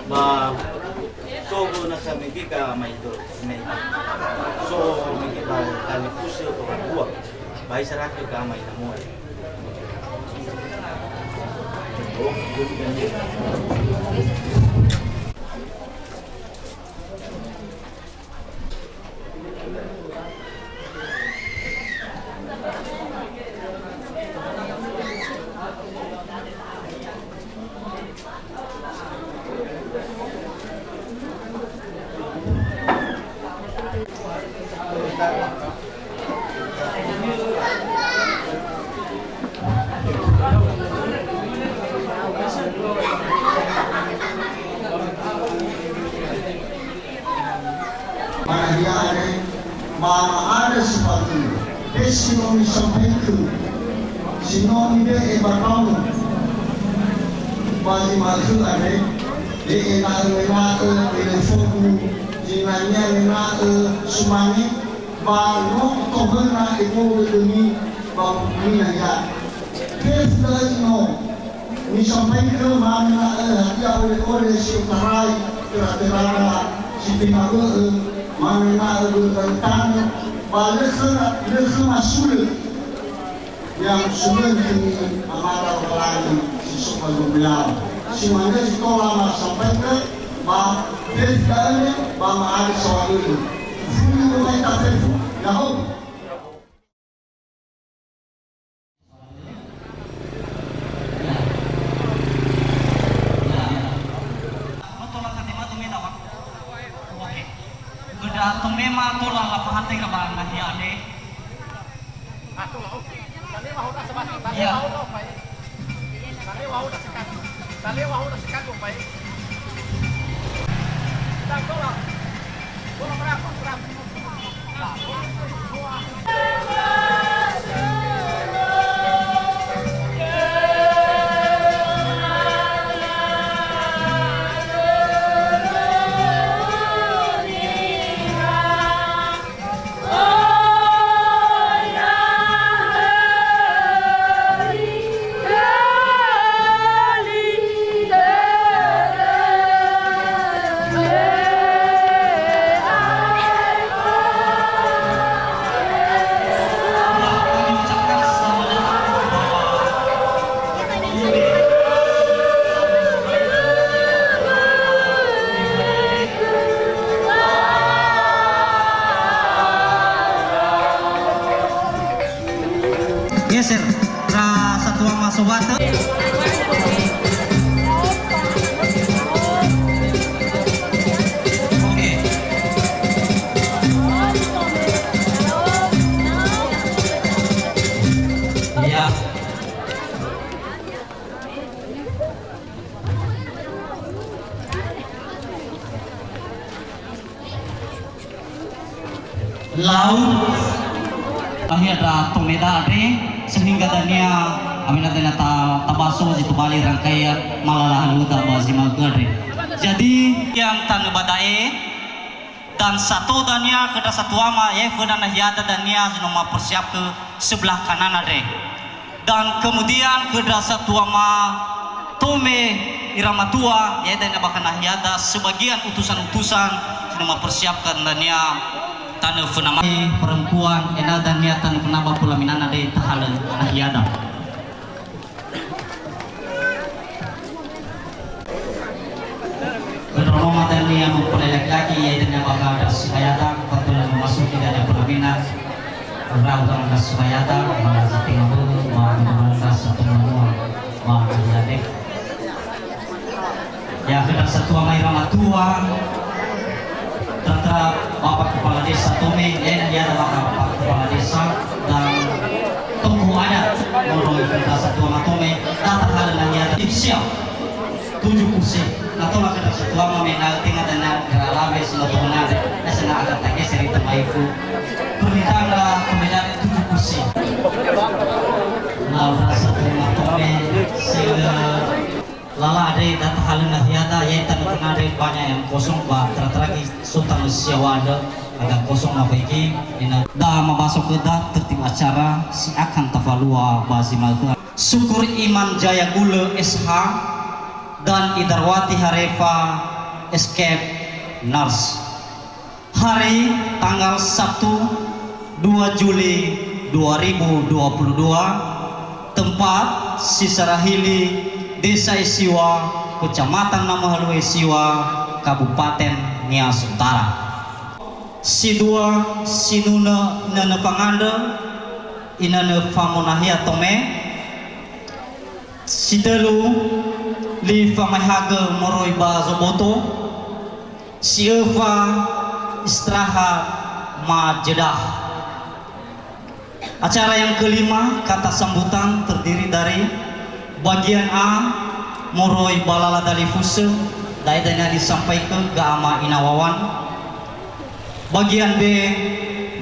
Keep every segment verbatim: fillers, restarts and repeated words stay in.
Ba so guna samigi ka mai do, mai. So migi ba kali puse orang dua. Ba isara ke ka mai namu. Ba nahia andre, ba ma'andrö si fagölö. He si no misampaikö, si no mibe'e ba Paulo, ba zi ma'ökhö andre, he ena'ö mena'ö elefogu zinania mena'ö sumange, ba no tohöna ebolo dödömi ba mbuku nahia. Fefu da'ö zi no. Misampaikö ma'ökhö hadia ole-ole si otarai töra-törara si tenga bö'ö, ma'ökhö börö tanö, ba lö khöra, lö khöma sulö. Yang sulö khömi Amada Lowalangi si so ba zorugo ya'o. Si mane zi tola masampaikö, ba fefu da'ö ba ma'andrö saohagölö. Fuli womai tafefu. Ya'ahowu. Udah tomema tola la pahante ka ba nahia andre. Iya. Geser, ra satua masowatö. Oke. Ya. Lau. Akhirnya ada tomeda andre, sehingga dania, awena dania ta-, tabaso zi tobali rangkaian malala haluda ba zi ma'ökhö andre. Jadi, yang tanö ba da'e, dan sato dania khö ndra satuama, ya'e föna nahiada dania zi no mapersiapkö sebelah kanan andre. Dan kemudian khö ndra satuama tome ira matua, ya'e dania bakha nahiada sebagian utusan-utusan si no mapersiapkan dania tanö föna ma-, perempuan, ena'ö dania tanö föna ba pelaminana de tahalö nahiada. Kedua mama dania mempelai laki-laki, yaitu dania bakha das hayata, kebetulan memasuki dania pelaminan. Rahu angga sumayada, ma zi tenga bö'ö, ma zi tenga bö'ö, ma zi tenga bö'ö. Ya, khöda satua mai ramatua, tatra Bapak Kepala Desa Tome, eh, ya, Bapak Kepala Desa dan tokoh adat, moroi khöda satua ma Tome, datang hal nang ya, siap. Tujuh kursi. Na tola khöda satua ma me na tenga dania geralawe sinoto nade. Esena akan tangke seri temaiku. Permintaan la pemedali tujuh kursi. Laura satua ma Tome sehingga lala ade data halena hiada, yaitu tengah ade banyak yang kosong ba tera-tera gi sota manusia wada agak kosong ma faigi ina. Da mabaso khöda tertib acara si akan tafalua ba zi ma'ökhö. Syukur Iman Jaya Gulö S H dan Idarwati Harefa Escape Nurse. Hari tanggal satu, dua Juli dua ribu dua puluh dua, tempat Sisarahili, Desa Esiwa, Kecamatan Namahalu Esiwa, Kabupaten Nias Utara. Si dua, sinunö inönö fangandrö, inönö famonahia Tome. Si tölu, li famaehagö moroi ba zoboto. Si öfa, istirahat ma jedah. Acara yang kelima, kata sambutan terdiri dari bagian A, moroi ba lala dalifusö, da'e dania disampaikan Ga'ama Ina Wawan. Bagian B,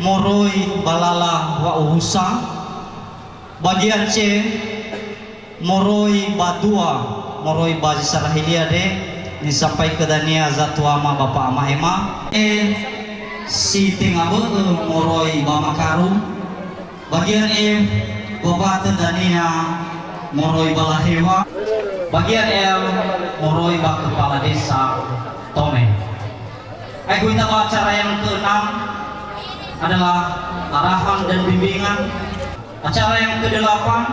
moroi ba lala wa'uhusa. Bagian C, moroi ba dua, moroi ba zi sarahili ade, nisampaikan dania zatuama Bapa Ama Hema. E, si tenga bö'ö moroi ba Makaru. Bagian F, gobatö dania moroi ba Lahewa. Bagian L, moroi ba Kepala Desa Tome. Aeku ita ba acara yang keenam adalah arahan dan bimbingan. Acara yang kedelapan,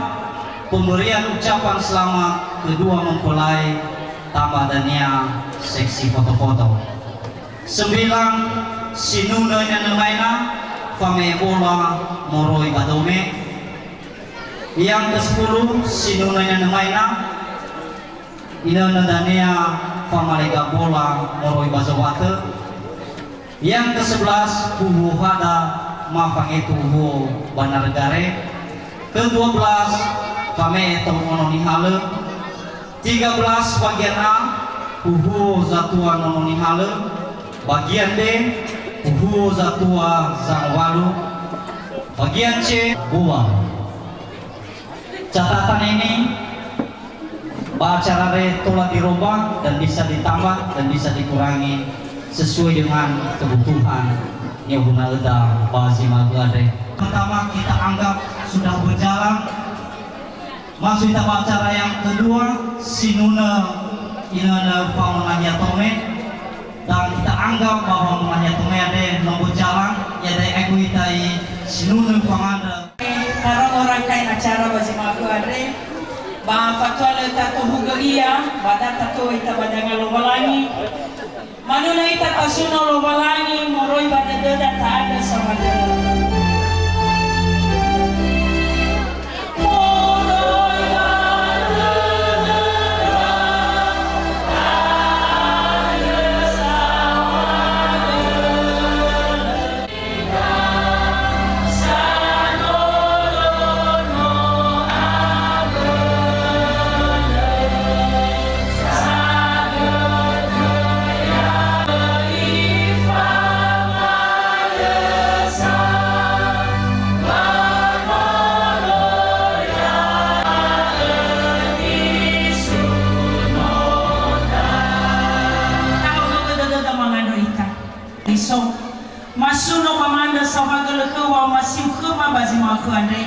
pemberian ucapan selamat kedua mempelai tambah dania seksi foto-foto. Sembilan, sinunö inönö maena, fame'e bola moroi ba dome. Yang kesepuluh, sinunö inönö maena, inönö dania famalega bola moroi ba zowatö. Yang kesebelas, huhuo hada ma fangetu huhuo ba Naregare. Kedua belas, fame'e tou ono nihalö. Tiga belas, bagian A, huhuo zatua nono nihalö. Bagian B, huhuo zatua zangowalu. Bagian C, buang. Catatan ini, ba acara re tola dirombak dan bisa ditambah dan bisa dikurangi sesuai dengan kebutuhan ni'oguna'öda ba zi ma'ökhö andre. Pertama, kita anggap sudah berjalan. Masuk kita ba acara yang kedua, sinunö inönö famonahia Tome. Dan kita anggap bahwa menanya Tome andre no berjalan, ya dai aeku ita i sinunö fangandrö. Tarongo rangkain acara ba zi ma'ökhö andre, ba fatua lö tatohugö ia, ba da tatohugö ita ba danga Lowalangi. Manö na ita tasuno Lowalangi moroi ba dödöda ta'andrö saohagölö. Ta'onogö dödöda mangandrö ita. Iso. Masuno mamandrö saohagölö khöu wa'omasiu khöma ba zi ma'ökhö andre.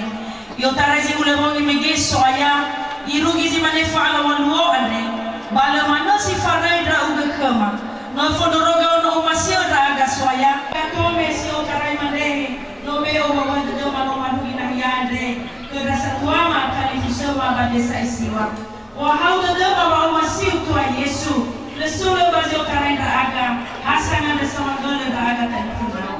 I'otarai zi hulö wongi mege So'aya, irugi zi mane fa'ala waluo andre, ba lö manö si faröi ndra'ugö khöma. No fondrorogö ono omasi'ö ndra'aga So'aya. Tome si otarai mandrahe, no be'o wa'oa dödöma no marugi nahia andre, khö ndra satuama talifusöma ba desa Esiwa. Ohahau dödöma wa'omasiu Tuha Yesu, lö sulö ba zi otarai ndra'aga, ha sangandrö saohagölö ndra'aga talifusöma.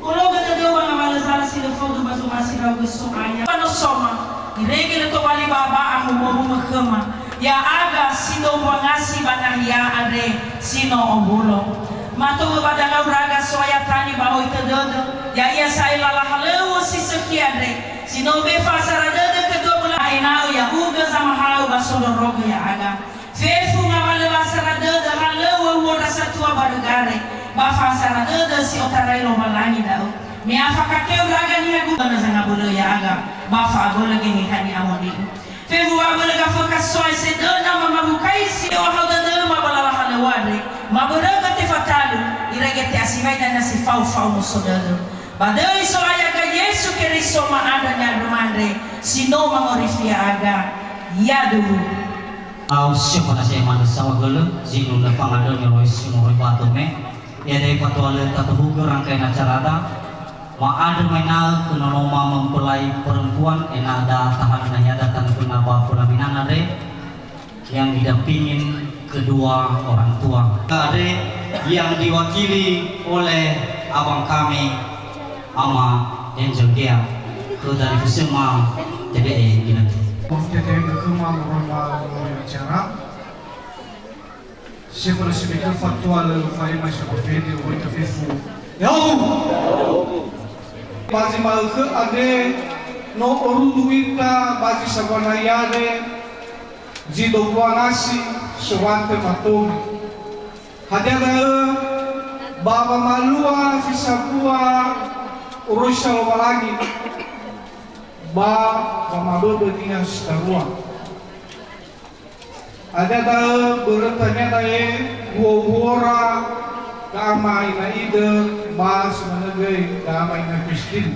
Ologö dödöu ba ngawalö zala si lö faudu ba zoma Si raugö So'aya. Ba no soma, irege lö tobali ba ba'a homohu'ö khöma, ya'aga si do mbuangasi ba nahia andre si no ombulo. Matou'ö ba dalau ndra'aga So'aya tani ba hoitö dödö, ya'ia sa'ae lala halöŵö si sökhi andre, si no be fa'asara dödö kedua böla ena'ö ya'ugö zamaha'ö ba sondrorogö ya'aga. Fefu ngawalö wa'asara dödö halöŵö huo ndra satua barö gare, ba fa'asara dödö si otarai Lowalangi da'ö. Me afakakeu ndra'aga niha gugö na zangabölö ya'aga, ba fa'abölö Geheha Ni'amoni'ö. Fefu wa'abölö gafökha So'aya sedöna mamabukaisi ohahau dödöma ba lala halöŵö andre, mabörögö tefatalö, irege te'asiwai dania si fao fa'omuso dödö. Ba döi So'aya ga Yesu Keriso ma'andrö ni'andröma andre, si no mangorifi ya'aga. Yaduhu. Au si'o fana si manö saohagölö, zi no lö fangandrö niroi si moroi ba dome. Ia da'e fatua lö tatohugö rangkain acarada. Ma'andrö ma'ena'ö khö nonoma mempelai perempuan, ena'ö da tahanö nahiada tanö föna ba pelaminan andre, yang didampingin kedua orang tua. Andre, yang diwakili oleh abang kami, Ama Angel Gea, khö dalifusöma tebe'e ginötö. Utetehegö khöma moroi ba moroi acara. Sebelum sebekal fatua lö fa'ema si fafede, oi tafefu. Ya'ahowu! Ba zi ma'ökhö andre, no orudu ita ba zi sambua nahia andre, zi do mbuangasi sowatö ba tongi. Hadia da'ö ba wamalua zi sambua oroisa Lowalangi ba wamaböbö niha si darua. Hadia da'ö börötania da'e, huo-huora ga'ama ina'idö ba si manö göi ga'ama ina Christine.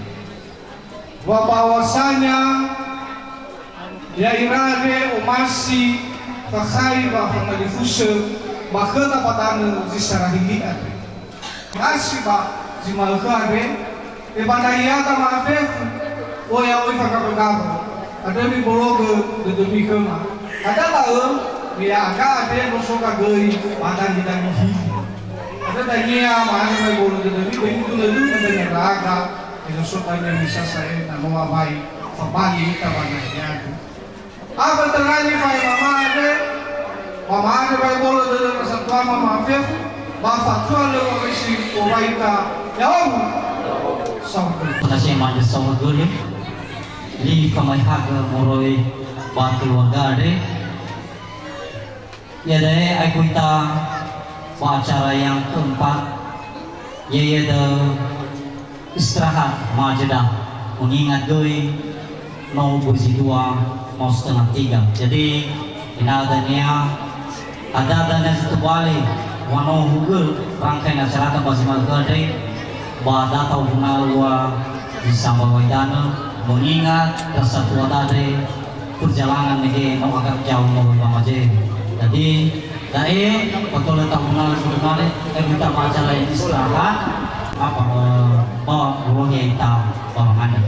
Wa bahwasanya ya'ira andre omasi fakhai wa fangalifusö ba khöda ba danö zi sarahili andre. Omasi ba zi ma'ökhö andre, ebanahiada ma'afefu, oya oi fangafangafo, andrö mibologö dödömi khöma. Hadia da'ö, me ya'aga andre no so gagöi ba dangi-dangi hili. Andrö dania ma'andrö ma'ebolo dödömi, böi midunö-dunö dania ndra'aga, me no so dania misasa e na no awai fabali ita ba nahia andre. Abö töra nifaemama andre, wama'andrö ma'ebolo dödö ndra satuama ma'afefu, ba fatua lö wa'oisi wowaita, ya'ahowu! Saohagölö. Terima kasih, Ma'andrö saohagölö. Li famaehagö moroi ba keluarga andre. Ia da'e aeku ita ba acara yang keempat, yaitu istirahat ma jeda. Mengingat göi no bözi dua mau setengah tiga. Jadi, ena'ö dania, hadia dania zi tobali wa no hugö rangkain acarada ba zi ma'ökhö andre, ba da ta'oguna'ö ua zi sambua wai danö, mengingat da satua andre, perjalanan mege no agak jauh moroi ba Majene. Jadi, da'e, betul tak benar sebenarnya, eh, kita baca lain istirahat, apa, eh, bawa uruhnya ita, bawa mana.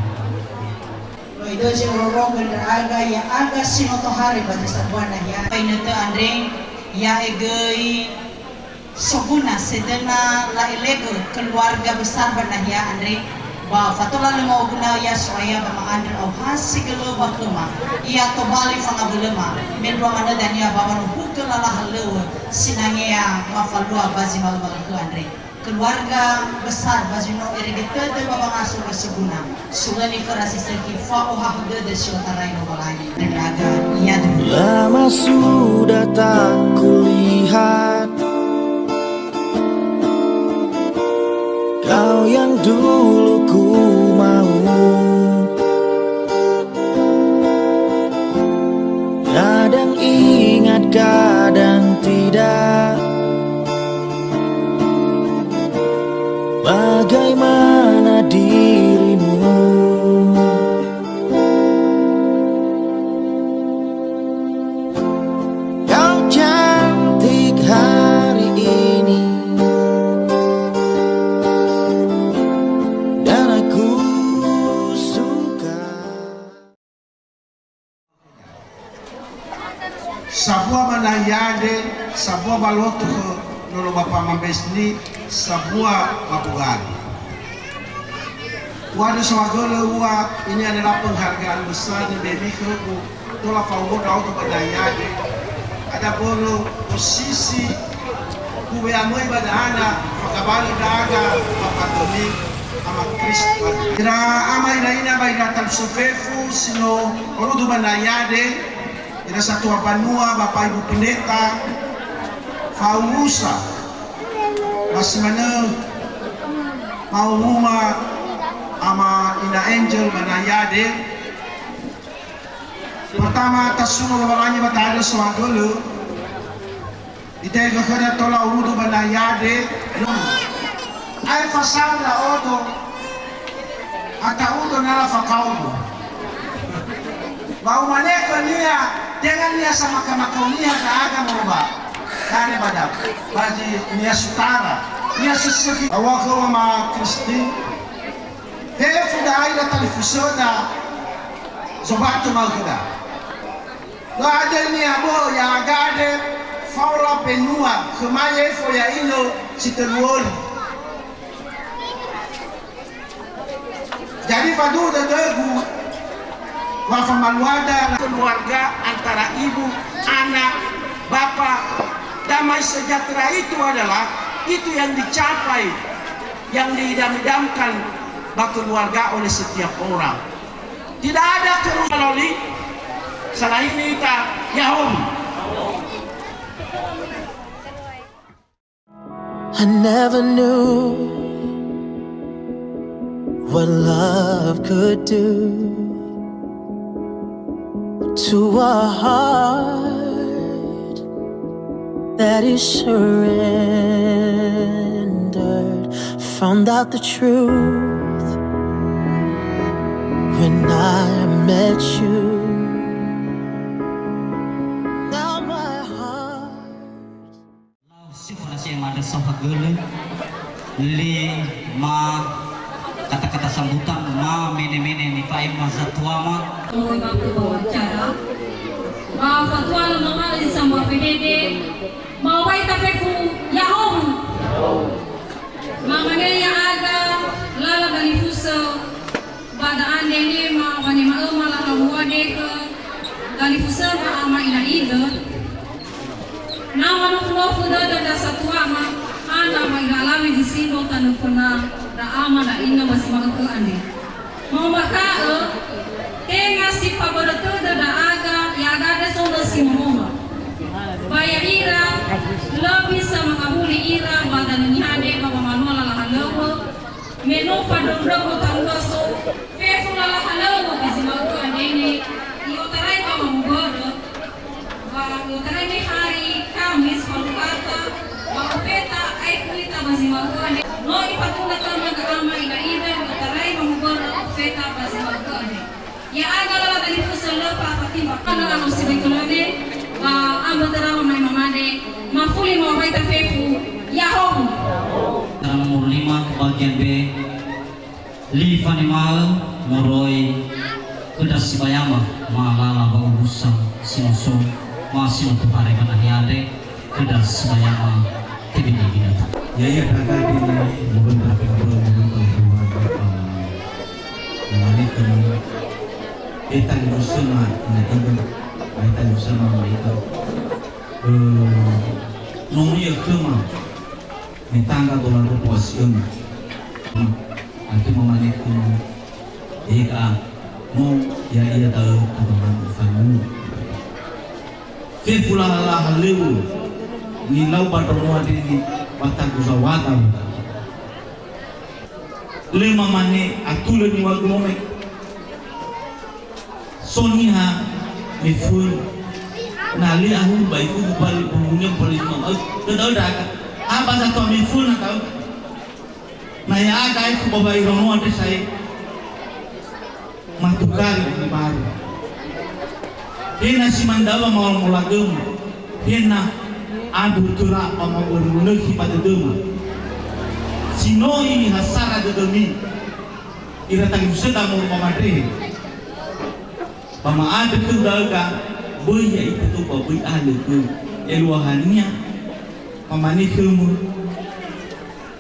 Loi dozi ororogö ndra'aga ya'aga si no tohare ba zi sambua nahia. Ba inötö andre, ya'e göi Soguna sedöna la'elegö keluarga besar ba nahia andre, ba fatola lö ma'oguna'ö ya So'aya ba ma'andrö aohasi gölö ba khöma, ia tobali fangabölöma, mendrua manö dania ba wanuhugö lala halöŵö sinangea mafalua ba zi ma'ö-ma'ökhö andre. Keluarga besar ba zi no erege tödö ba wangaso ba Soguna. Sulöni khöra si sökhi fa'ohahö dödö si otarai Lowalangi. Ndra'aga, yaduhu. Lama sudah tak kulihat kau yang dulu ku mau. Kadang ingat, kadang tidak. Bagaimana dirimu? Kau cantik hari ini dan aku suka. Sambua ba nahia andre, sambua ba lotu khö nono bapa mambe sni, sambua ba bogali. U'andrö saohagölö ua, ini adalah penghargaan besar yang bemi khögu, tola faudo ndra'odo ba Naiade. Ada börö posisi kuwe'amöi ba da'ana, fakabalö ndra'aga ba pandemi Ama Kristo. Ira ama ira ina ba ira talifusö fefu si no orudu ba Naiade, ira satua banua, Bapak Ibu Pendeta, fa'urusa, ba si manö ma'uruma Ama Ina Angel ba Naiade. Pertama, tasuno Lowalangi ba ta'andrö saohagölö. Itehegö khöda tola urudu ba Naiade. Ae fasau ndra'odo, ata'udo na lafakaodo. Ba umane khönia, tenga niha samakhamakha niha ndra'aga moroi ba dane ba da'ö. Ba zi niha sutara, niha sesökhi. Awakö Ama Kristi, fefu da'a ira talifusöda, zobatö ma'ökhöda. La'adöi niha bö'ö ya'aga andre fao labenua khöma yefo ya'inö si tölu öli. Jadi faduhu dödögu wa famaluada keluarga antara ibu, anak, bapak, damai sejahtera itu adalah itu yang dicapai, yang diidam-idamkan ba keluarga oleh setiap orang. Tidak ada kerusakan loli, selain ita, ya'ahowu. I never knew what love could do to a heart that is surrendered. Found out the truth when I met you. Now my heart. Lau sifa nasi mada saohagölö, lima kata-kata sambutan, ma mene-mene nifa'ema zatuama. Mengangkat wawancara, ba fatua lö mamaö zi sambua fedede, Ma'owaita fefu, ya'ahowu. Mamane ya'aga lala dalifusö, ba da'a ndelema wanema'öma lala wua dekhö dalifusöma ama ina idö. Na manofu-nofu dödö ndra satuama, hana ba ira alawe zi sindro tanö föna ndra ama ndra ina ba zi ma'ökhö andre. Ma'ombakha'ö, tenga si fabörö tödö ndra'aga, ya'aga andre so nõsi momomba. Ba ya'ira, lö bisa mangawuli ira ba danö Nihade ba wamalua lala halöŵö, me no fandröndrö gotalua so, fefu lala halöŵö ba zi ma'ökhö andre, i'otarai ba wamubörö, Wa i'otarai me hari Kamis falukata, ba ofeta aekhu ita ba zi ma'ökhö andre. No ifatuna khöma ndra ama ina idö, i'otarai wamubörö ofeta ba zi ma'ökhö andre. Ya'aga lala dalifusö lö fa'afatimba. Hana ano sibai tölöne, ba ambö töra wamae mamade, mafuli ma'owaita fefu, ya'ahowu. Tara nomor lima, bagian B. Li fanema'ö moroi khö ndra sibayama, ma lala wa'urusa si no so, ma si no tohare ba Nihade, khö ndra sibayama tebe'e binatang. Ya'ia ndra'aga dini moroi ndra fefu, moroi ndra fefu, moroi ndra fefu. Mane khömi, e talifusöma ina idö, e talifusöma ina idö. Ö, no mi'ö khöma. Me tanga tola ropo asi'öna. Atö mamane khöma, "Eka, no ya'ia da'ö Tuhan Ifanu." Fefu lala halöŵö, nilau ba ndrongoa deni ba tagu zawada. Lö mamane atulö niŵa'ö no me. So niha meföi. Na lö ahulu ba ifufu bali bulunya bali lima. Da'ö ndra'aga. Aba satua meföi na ta'ö. Na ya'aga aekhu ba wa'iro no andre sa'ae. Matukari ni baru. He na si manö da'ö ba maola-molagöma. He na andrö töra ba ma'urunökhi ba dödöma. Si no ihasara dödömi. Ira talifusöda moroi ba Madrehe. Ba ma'andrö khöu ndra'aga, böi ya'ita tou ba böi alö khöu. Eluahania, mamane khömö,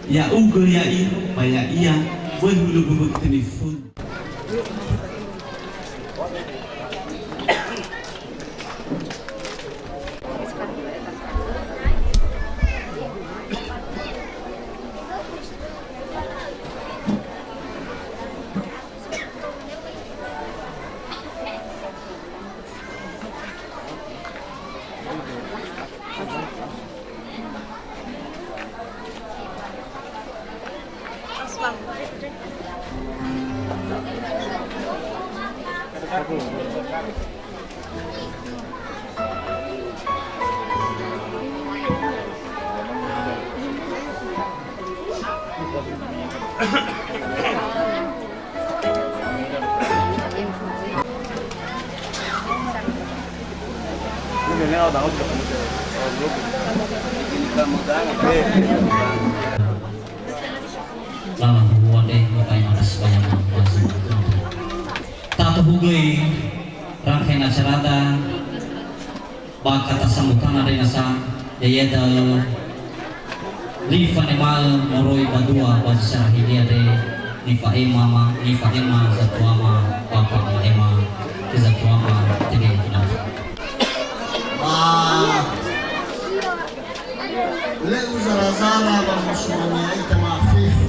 ya'ugö ya'i, ba ya'ia, Böi hulö böbö kita nifun. Lala huwa de, mukai matas bayang. Tatu hugei, rangkaian acarada, Ba kata sambutan andre nasa, ya'ia da'ö, li fanema'ö moroi ba dua ba zi sarahilia andre, nifa'ema ma, nifa'ema zatuama, ba fa'ema khö zatuama, tege kinatu. Ba lö uzara-zara ba musumange ya'ita ma'afefu.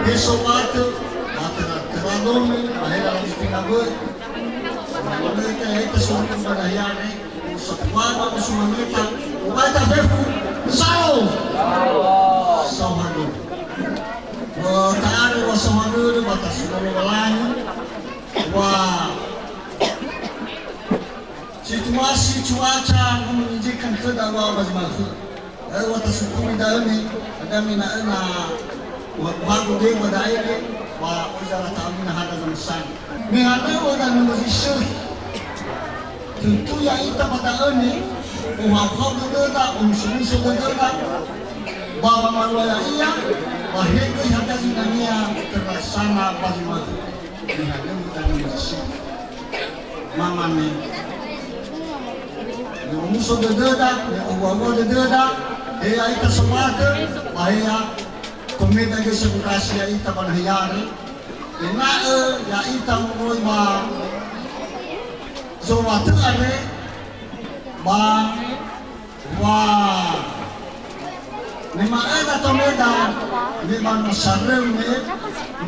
He so watö, ba töra-töra dome, ba he lala zi tenga bö'ö. Ba ita, ita soruku ba dahiare, satuama ba sumangeta, ba ita fefu, sao! Saohagö. Ba ta'are wa saohagö, ba tasura Lowalangi, wa situasi cuaca no mengizinkan khöda wa ba zi ma'ökhö. Ua tasukuri da'ö me, hadia me ena'ö na uhaguhagu döi ba da'e, ba oi zara ta'amina hada zamösana. Me hanö ua danö zi sökhi. Tutu ya'ita ba da'ö me, ohauhau dödöda, omusomuso dödöda, ba wamalua ya'ia, ba he göi hadia zinangea terlaksana ba zi ma'ökhö. Me hanö ua danö zi sökhi. Mamane. Me omuso dödöda, me owuawua dödöda, he ya'ita so watö, ba he ya komeda göi sekurasi ya'ita ba nahiare. Ena'ö ya'ita moroi ba zowatö andre, ba Wa, me ma'öda tomeda, me banua saröu me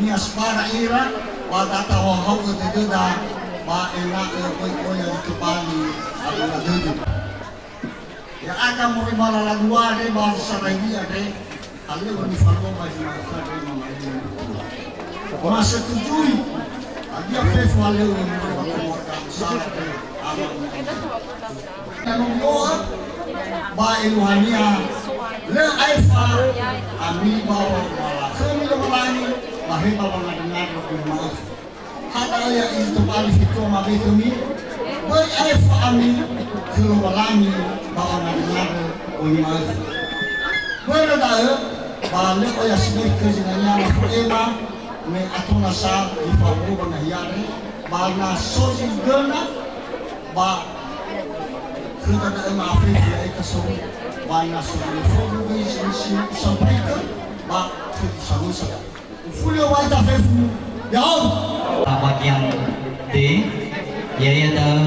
niasbara ira, ba data hohau'ö dödöda, ba ena'ö oi-oya li tobali agora dödö. Ya'aga moroi ba lala dua andre ba Saraiwi andre, Halöŵö nifalua ba zi ma'ökhö andre mamaewe. Masetujui, hadia fefu halöŵö moroi ba keluarga besar andre, ama. Na no mi'o'ö ba eluahania, lö aefa ami ba wa'ombakhömi Lowalangi, ba he ba wangadöngada oi ma'ökhö. Ha da'ö ya'ia tobali fetua mabekhömi, böi aefa ami khö Lowalangi ba wangadöngada oi ma'ökhö. Börö da'ö, ba lö oya sibai khö zinangea mafo'ema, me ato nasa zi fa'omuo ba nahiare, ba na so zi göna, ba khöda da'ö ma'afefu ya'ita so, ba na so zi fa'omuo göi zi, zi, zi usampaigö, ba khöda samösa. Ufuli owai tafefu, ya'o. Tabagian D, ya'ia da'ö,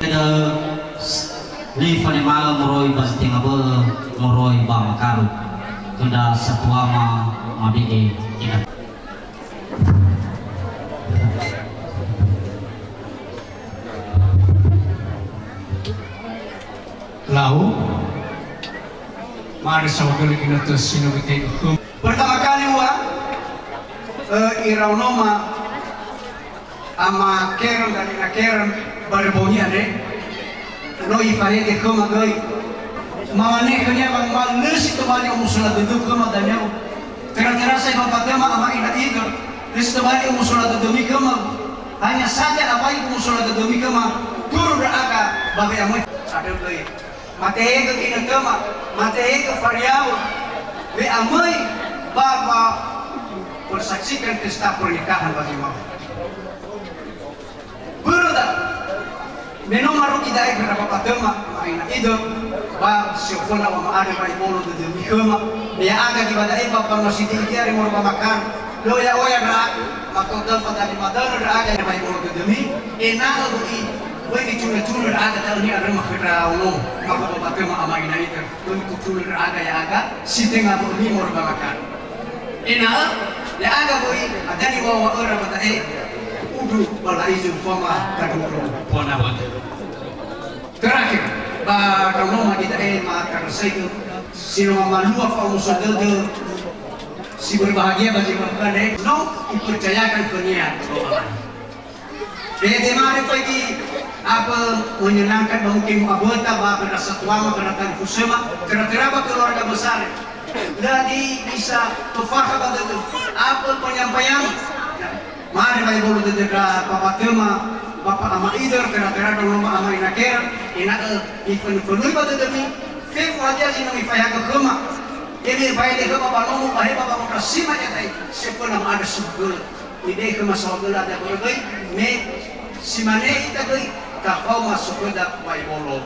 da'ö, li fanema'ö moroi ba zi tenga bö'ö, moroi ba makaru. Khöda satuama mabe'e ina. Lau, mari saohagölö ginötö si no götehegö khöma. Pertama kali ua, eh, iraonoma ama Keren dan ina Keren barö bongi andre, no ifahaogö khöma göi. Mamane khönia wangombali lö si tobali omusola dödöu khöma dania. Tera-tera sa ifapatö ma ama ina Igor, lö si tobali omusola dödömi khöma. Hanya saja awai omusola dödömi khöma, turu ndra'aga ba we'amöi. Andrö göi. Matehegö ginötöma, matehegö fariaŵö, we'amöi ba, ba persaksikan pesta pernikahan bagi mama. Börö da'ö, me no marugi da'e khö ndra papatöma, ma'ina idö, Ba si oföna wama'andrö ba ibolo dödömi khöma, ya'aga zi ba da'e ba mbanua si te'ite'e moroi ba makana. Lö oya-oya ndra'aga, mato döfa dali madönö ndra'aga ba ibolo dödömi, ena'ö böi, böi nitulö-tulö ndra'aga da'ö ni'andröma khö ndraono, ba fa'obatö ma'ama ina ita, böi nitutulö ndra'aga ya'aga, si tenga bö'ömi moroi ba makana. Ena'ö, ya'aga böi, hadia niwa'ö-wa'öra ba da'e, udu ba la'izu foma kaduru pona bötö. Terakhir, ba Raunoma di da'e ma'akarasai'ö, si no mamalua fa'omuso dödö, si berbahagia ba zi ma'ökhö andre, no ipercayakan khönia Lowalangi. Dede mare faigi apa menyenangkan ba mungkin mu'aböta ba khö ndra satuama, khö ndra talifusöma, tera-tera ba keluarga besar. Lö di bisa tofakha ba dödö. Apa penyampaian? Mari ba ibolo dödö ndra papa töma, Bapa Ama Idör, tera-tera Raunoma Ama Ina Kera, ena'ö mifönö-fönöi ba dödömi, fefu hadia zi no mifaehagö khöma. Ena'ö mifaehagö khöma ba nomo, ba heba, ba ngondrasi ma ya'e, si oföna ma'andrö suruga. Mibe'e khöma saohagölö hadia börö göi, me si mane ita göi, tafaoma suruga ba ibolo.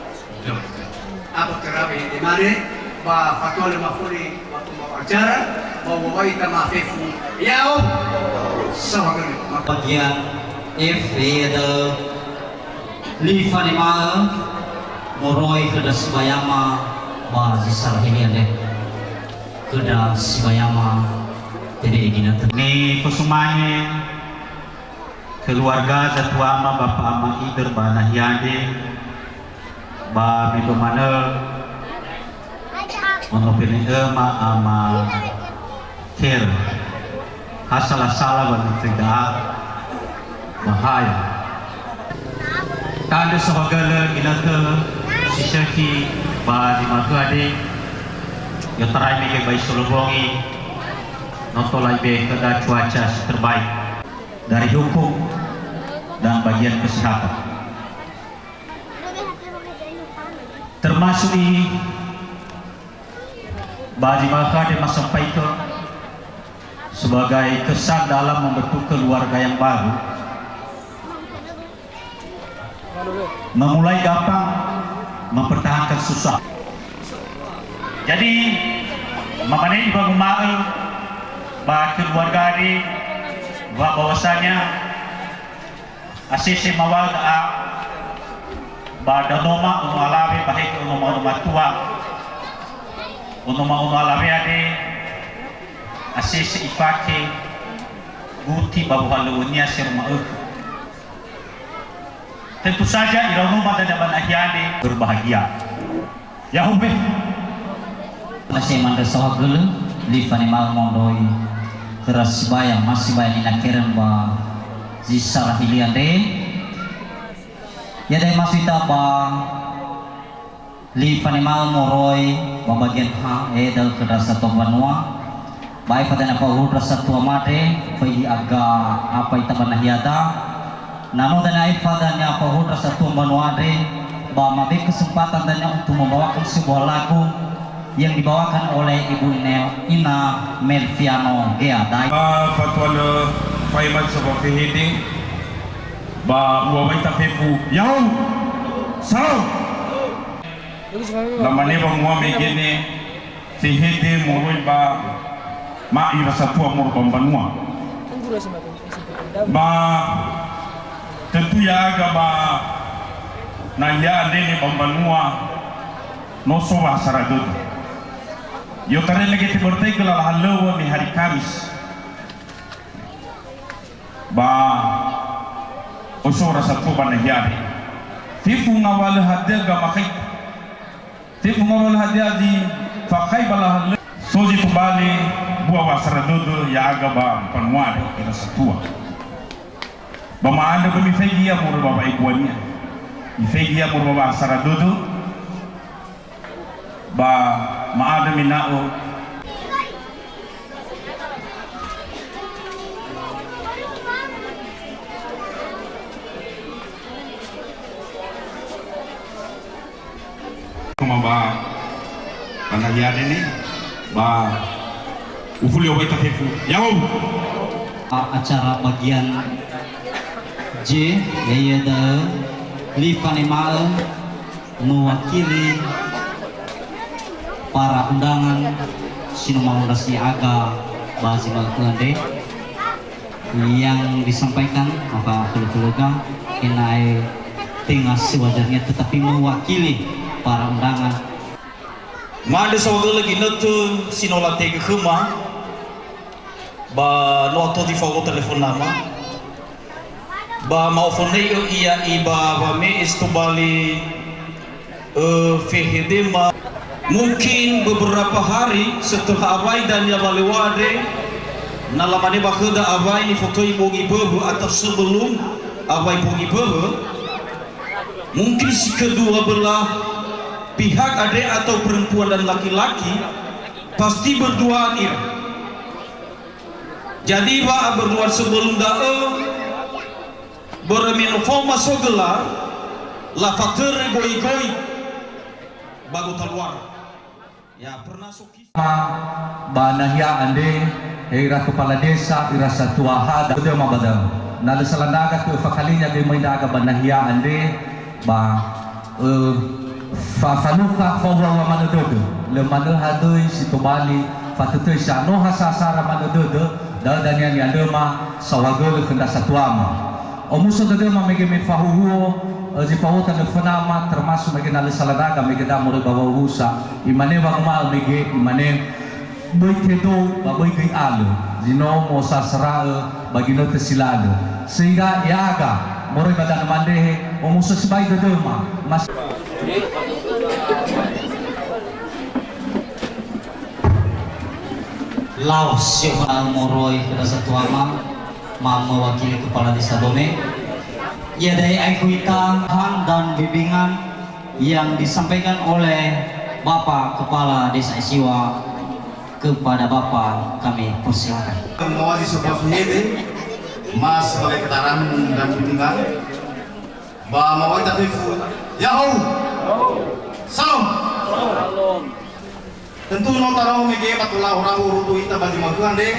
Apa terawe demare, ba fatua lö mafuli waktu mau acara, ba uŵa'ö ita mafefu. Ya'o, saohagölö. Bagian F, ya'ia da'ö li fanema'ö moroi khö ndra sibayama ba zi sarahili andre. Khö ndra sibayama tebe'e ginötö. Nifosumange keluarga zatuama Bapa Ama Idör ba nahia andre, ba mendrua manö ono fene'öma Ama Kera. Ha sala-sala ba nutö da'a, ba ha ya. Ta'andrö saohagölö ginötö si sökhi ba zi ma'ökhö andre, i'otarai mege ba isolobongi, no tola ibe'e khöda cuaca si terbaik. Dari hukum dan bagian kesehatan. Termasuk ini, ba zi ma'ökhö andre masampaikan sebagai kesan dalam membentuk keluarga yang baru. Memulai gampang, mempertahankan susah. Jadi, mamane ibangun ma'ö ba keluarga andre, ba bahwasanya asese maŵa'ö da'a ba ndraonoma ono alawe ba he onoma ono matua. Onoma ono alawe andre asese ifake guti ba wohalöŵönia si aroma'ökhö. Tentu saja iraonoma dania ba nahia andre berbahagia. Ya'o be. Masi mandrö saohagölö, li fanema'ö moroi khöra sibaya, ma sibaya nina kereng ba zi sarahili andre. Ya'ia da'e masu ita ba li fanema'ö moroi ba bagian H, e, da'ö khö ndra satua mbanua. Ba aefa dania fa'uhundra satua ma'andrö, faigi aga apa ita ba nahiada. Na no dania aefa dania fa'uhundra satua mbanua andre, ba mabe kesempatan dania untuk membawakan sebuah lagu yang dibawakan oleh Ibu Ine-, Ina Melviano Gea. Dai. Ba fatua lö faemat saba fehede, ba ua waita fefu, ya'o! Sao! Lamane ba mua megene, fehede moroi ba ma'ira satua moroi ba mbanua. Ba tentu ya'aga ba nahia andre ba mbanua no so wa'asara dödö. I'otarai lege tebertai göla lahalöŵö me hari Kamis. Ba osora satua ba nahia andre. Fefu ngawalö hadia gamakhaita. Fefu ngawalö hadia zi fakhai ba lahalö. So zi tobali bua wa'asara dödö ya'aga ba mbanua andre ira satua. Ba ma'andrö ba mifaigi ia moroi ba wa'ebuania. Mifaigi ia moroi ba wa'asara dödö. Ba ma'andrö mena'ö Uma ba, ba nahia andre, ba ufuli owaita fefu. Ya'o! A-, acara bagian J, ya'ia da'ö li fanema'ö mewakili Para undangan si no ma'ondrasi aga ba zi ma'ökhö andre, yang disampaikan maka fölö-fölöga, ena'ö tenga sewajarnya, tetapi mewakili para undangan. Ma'andrö saohagölö ginötö si no latehegö khöma, ba no ato zi fao telefon nama. Ba ma'ofonei'ö ia iba wame'e si tobali, ö, fehedema. Mungkin beberapa hari setelah awai dania walewua andre, na lamane ba khöda awai nifotöi bongi böwö atau sebelum awai bongi böwö, mungkin si kedua belah pihak andre atau perempuan dan laki-laki pasti berduaan ira. Jadi, ba berduaan sebelum da'ö, börö me no faoma so göla, lafatörö goigoi ba gotaluara. Ya, pernah so kisah. Ba nahia andre, he ira kepala desa, ira satua ha, da-, döma ba da'ö. Na lö sala ndra'aga, kö fakalinya göi möi ndra'aga ba nahia andre, ba, ö, fa-, fanukha fahuhuo manö dödö. Lö manö hadöi si tobali fatötöi sa no ha sasara manö dödö, da'ö dania ni'andröma saohagölö khö ndra satuama. Omuso dödöma mege me fahuhuo, ö, zi fao tanö fönama, termasuk mege na lö sala ndra'aga mege da moroi ba wauhusa. Imane wanguma'ö mege, imane, "Böi tedou ba böi göi alö, zi no mo'osasara'ö ba ginötö si la'andrö." Sehingga ya'aga, moroi ba danö Mandrehe, omuso sibai dödöma, mas-, Lau si'o moroi khö ndra satuama, ma mewakili Kepala Desa Dome. Ia da'e aeku ita han dan bimbingan yang disampaikan oleh Bapak Kepala Desa Isiwa kepada Bapak kami persilakan. Mewakili sebuah fehede, Mas, sebagai keterangan dan bimbingan, ba mewakili ita fefu, Ya'ahowu. Salom. Tentu no tarao mege ba tola raho-raho ita ba zi ma'ökhö andre,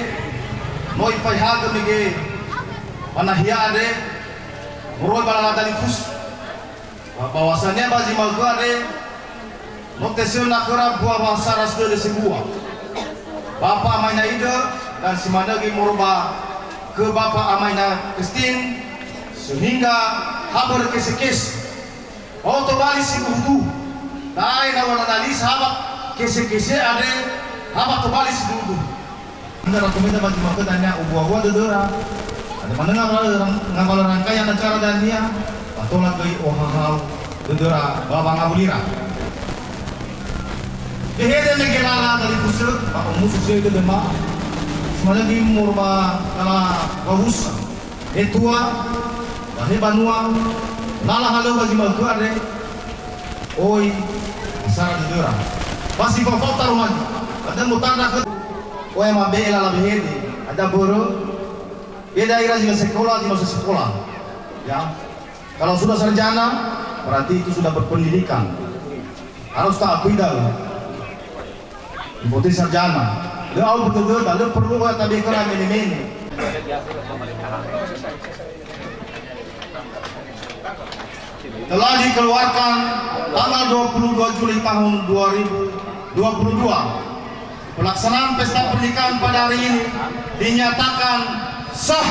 no ifaehagö mege ba nahia andre, moroi ba lala dalifus. Ba-, bahwasanya ba zi ma'ökhö andre, no tesöna khöra buah bahasa ras dödö sebua. Bapa Amaina Idö, dan si manö göi moroi ba khö Bapa Amaina Christine, sehingga ha börö kese-kese. Ba tobali si duhu-duhu. Da'e na wananalisa haba kese-kese andre, haba tobali si duhu-duhu. Ina rakomeda ba zi ma'ökhö dania obuahua dödöra. Ada manö ngawalö rang-, ngawalö rangkaian acara dania, ba tola göi ohahau dödöra ba wangawulira. Fehede mege lala dalifusö, ba omuso si'o dödöma, si manö göi moroi ba lala wauhusa. He tua, ba he banua, lala halöŵö zi ma'ökhö andre, oi, sara dödöra. Ba si fao-fao taroma, ada mutana khö, oe mabe'e lala wehede, ada börö, beda ira zi lö sekola, zi lö sekola. Ya. Kalau sudah sarjana, berarti itu sudah berpendidikan. Harus ta'akui da'ö. Ifotöi sarjana. Lö au betö-, lö perlu oya tabe khöra mene-mene. Telah dikeluarkan tanggal dua puluh dua Juli tahun dua ribu dua puluh dua. Pelaksanaan pesta pernikahan pada hari ini dinyatakan sah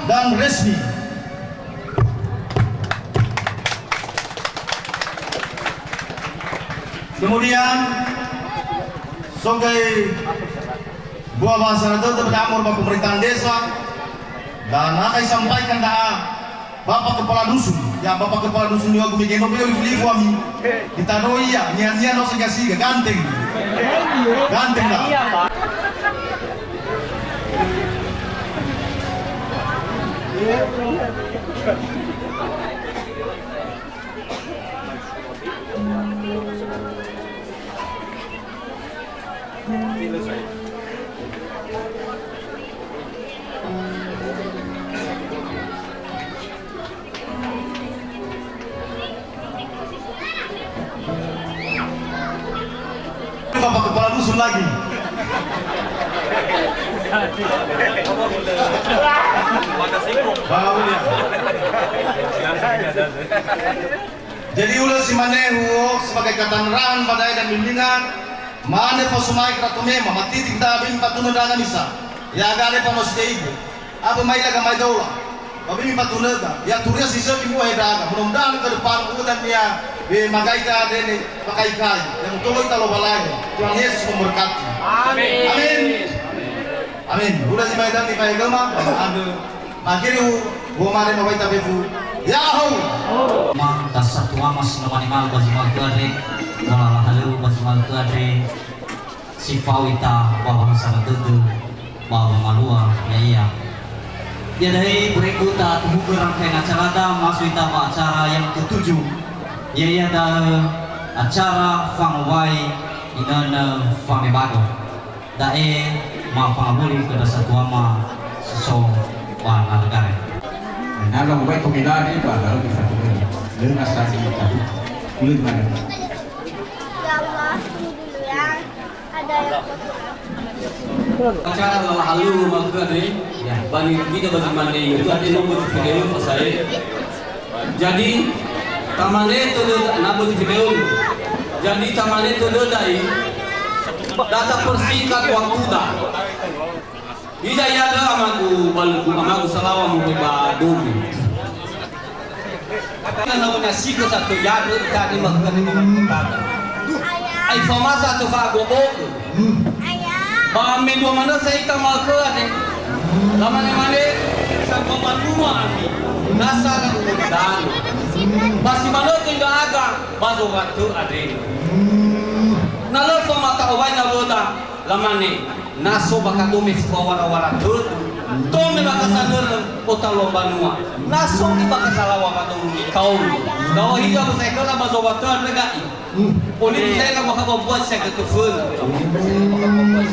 dan resmi. Kemudian, so göi buah bahasa dödö, da'e moroi ba pemerintahan desa, dan akan disampaikan da'a Bapak Kepala Dusun. Ya, Bapak Kepala Dusun, ya, gumi geno beliau lifu-lifu ami. Kita doi ya, nia-nia no siga-siga, ganteng. Ganteng dah. Bapak Kepala Dusun lagi. Bau ya. Jadi, ulö si mane huo sebagai katanraan ba da'e dan bimbingan, Mane fasumai kerato mema, matiti kita bimi fatunö ndraga misa. Ya gare pa no side ibu. Apa mai daga mai daula. Ba bimi fatunöda. Ya turia si söki mua he ndraga. Mudah-mudahan ke depan udah nia be magaika dene pakai kai. Yang betul kita lo balai. Tuhan Yesus memberkati. Amin. Amin. Amin. Udah si mai dami mai gema. Aduh. Makiri u, gua mare ma baita befu. Yahoo! Ma, dasatu ama si no manima'ö ba zi ma'ökhö andre, mola lahalöŵö ba zi ma'ökhö andre, si fao ita ba wahösara dödö, ba wamalua ya'ia. Iada'e, beregu ta tuhugö rangkaian acarada, masui ita ba acara yang ketujuh, ya'ia da'ö acara fangowai inönö famebado. Da'e ma fangawuli khö ndra satuama si so ba Nalögare. Na no mubai tomilani ba daun di satu ini. Lena sani tahu. Ulun mana? Ya Allah, tunggu dulu ya. Ada yang kotor. Acara lala halu ma khö andre. Ya. Bani kita bagi mandi itu ada nombor video pas saya. Jadi, tamane tödö, na bözi video. Jadi, tamane tödö da'i, da tapersingkat waktuda. Hiza iada'ö amagu, balegu amagu salawa moroi ba dödö. Karena na wena sikö satu iada'ö tadi makan. Ai famasa tu fa gobo'ö. Ba mendua manö sa ita ma'ökhö andre. Lamane-mane, sambua banua ami. Nasa la u'ö danö. Ba si manö gö ndra'aga, ba zowa tö andre. Na lö famata'owai nawöda, lamane, na so ba kadome si fawara-wara tödö. Tome ba kasanörö, otalu mbanua. Na so ni ba kasalawa ba dödö ni kaomi. Dawa hiza ba saekhala ba zowa tö andre ga'i. Hmm. Oli saya na bakal buat saya ketufun. Hmm.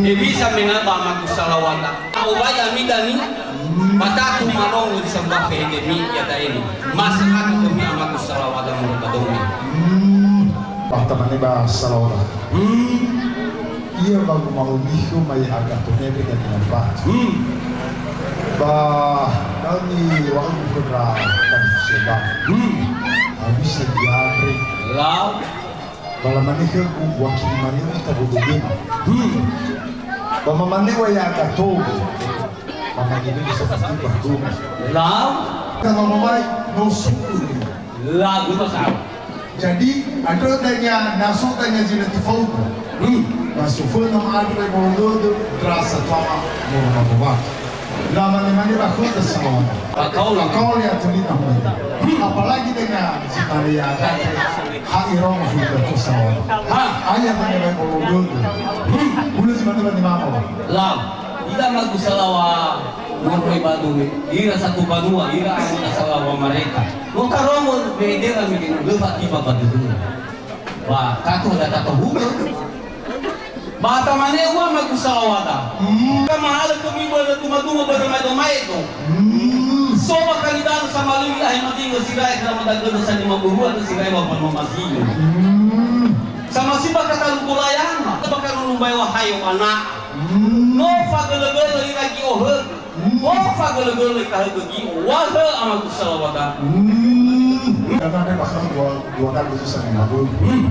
He bisa menga ba amagu salawada. Au bai ami dani. Hmm. Batatu marongo di sambah P H D mi ya ta ini. Masih aku demi amagu salawada menurut domi. Hmm. Ba tamane ba salawada. Hmm. Ia ba guma'ö nikhö mai aga tonebe dan dengan batu. Hmm. Ba da'ö niŵa'ögu khö ndra Kanifusi ba. Hmm. Hawisa diandre. Lau. Ba lamane khögu, "Wakili mane ita bodo gema." Hmm. Ba mamane wa ya aga togu. Mamane ni bisa pasti ba togu. Lau. Ka mamawai, no suku ni. Lagu pasal. Jadi, andrö dania, na so dania zi lö tefaudu. Hmm. Ba soföna ma'andrö ba wolodo, ndra satuama, moroi ba watu. Lamane-mane ba khöda salawada. Ba kaola. Ba kaola ya tulina hoi. Hmm. Apalagi dengan zi tania kate, ha irongo khöda to salawada. Ha. Ayah tania ba wolodo. Hmm. Bulu zi mane ba ni mama. Lau. Ida magu salawa moroi ba dödö, ira satu banua, ira anggota salawa mereka. No karongo bendera mege no lö fatiba ba dödö. Ba, tatu ada tatu hukum. Ba, tamane ua magu salawada. Hmm. Ka mahalö khömi börö duma-duma börö maedo-maedo. Hmm. So ba kalidanö samalili ahe madingo sirai khöra madagödö sanima börua atau sirai ba banua mazingo. Hmm. Samasiba katalu golayama, ba kanunu mbae wa hayo ana. Hmm. No fagölö-gölö ira gi'o hö. Hmm. No fagölö-gölö ita hö gi'o. Wa hö amagu salawada. Hmm. Karena dia bakal dua, dua kali bisa lima puluh. Hmm.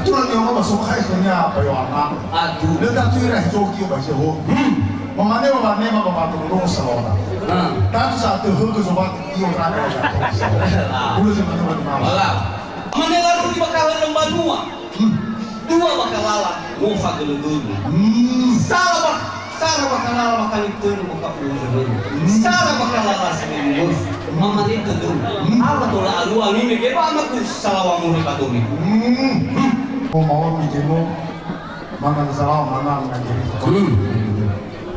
Aturan dia ngomong masuk hai khönia apa yo anak. Aduh. Dia tak tuh ira joki ba Jeho. Hmm. Mamane wa mane ma ba patulung salawada. Hmm. Tatu satu hö ke sobat iyo raka. Udah sih mana mana. Wala. Mane lalu di bakal banua. Hmm. Dua bakalala, no fagölö-gölö. Hmm. Sara ba, sara bakalala, makani tölu bakapulu. Hmm. Sara bakalala, sara ngöf. Mamane tölu. Hmm. Apa tola alua ni mege ba amagu salawa moroi ba dödö. Hmm. Hmm. Ko mau mi jemo, mana salawa, mana ngaji. Hmm.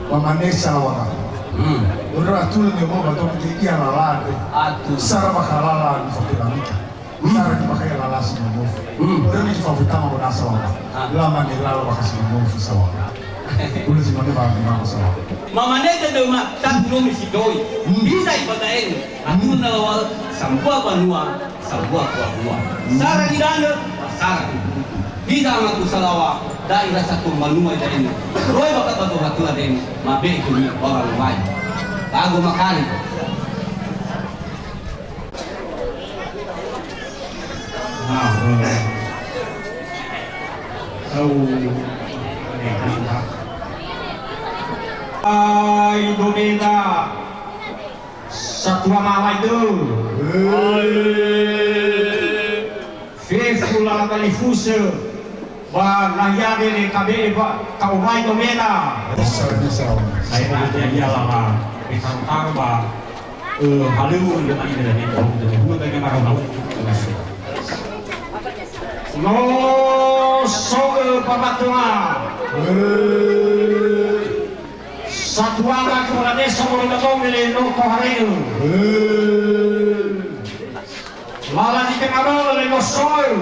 Mamane salawa. Hmm. Udah atur ni mau ba dödö, iya lala. Atur. Sara bakalala, ni fakir. Hmm. Sara ni bakaya lala si nomofu. Hmm. Ora ni fafu tama bona sawa. Ah. Lamane lala bakasi nomofu sawa. Ulu si mane ba ni mama sawa. Mamane tödöma, tatu nomi si döi. Hmm. Bisa ibadah ini. Atur na lawa sambua banua, sambua tua-tua. Hmm. Sara ni danö, sara ni. Bisa amagu salawa, da'i rasa tu banua ini. Roi bakat batu hatu ada ini. Mabe itu ni orang lain. Bagus makali. Nah, eh. Ai domeda satua malai dö. Fefu lala talifusö ba nahia wele kabe'e ba ta'owai domeda. Bisa, bisa. Sai ada dia lala. Bisa utang ba. Eh, halöŵö lö ma'ila dania, dania, dania, dania, dania, dania. No so'ö ba matua. Satuana kepala desa Moroi Dadong le no kohare'ö. Lala di tengah malam le no so'ö.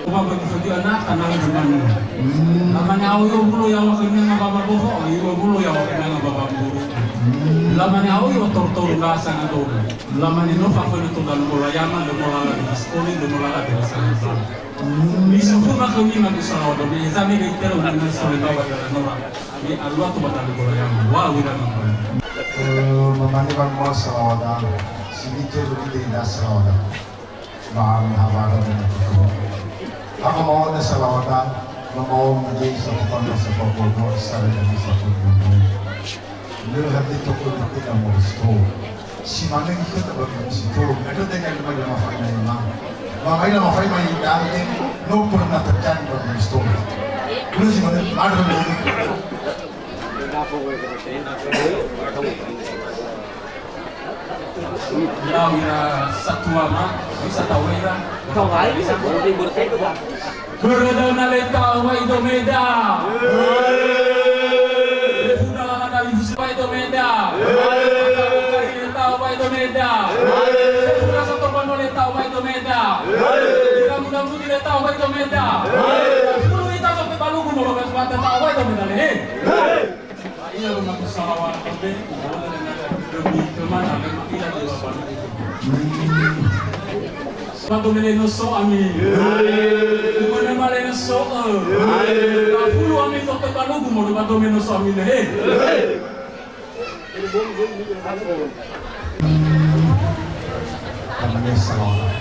Baba gufadi ana tanang gumanu. Lamane au yo bulo ya wakana nga baba boho, yo bulo ya wakana nga baba buru. Lamane au yo tor-tor nga sanga dona. Lamane no fa fa to dan bola yama, lo mola la di skoli, lo mola la di sanga. Misu fu ma ko ni ma gusala do me zami de tero na sole baba dala nora. Ni alua tu batal bola yang wa wira mampu. Eh, mamane bang mau salawada, sini tu lebih dari dah salawada. Ba ami hawara dengan itu. Apa mau ada salawada, mau menjadi satu bangsa, satu kelompok, secara dan satu dunia. Lö hati toko di kita mau restu. Si manö khöta ba Kristo. Ada dengan lima lima faina lima. Ba lima lima faina lima, no pernah terjadi ba Kristo. Lu si manö, ada. Ira, ira satua ma, bisa tahu ira. Tahu ira, bisa. Börö dödöna le ta'owai domeda. Fefu lala talifusö ta'owai domeda. Fefu lala talifusö ta'owai domeda. Fefu lala sato bano le ta'owai domeda. Ira muda-mudi le ta'owai domeda. Fulu ita sote balugu molo ta'owai domeda le. Ia luna ku salawat be, demi kemana, demi ila di lapan. Ba domene no so ami. Domene male no so. Ba fulu ami to te balugu mo ba domene no so ami le. Namanya salawat.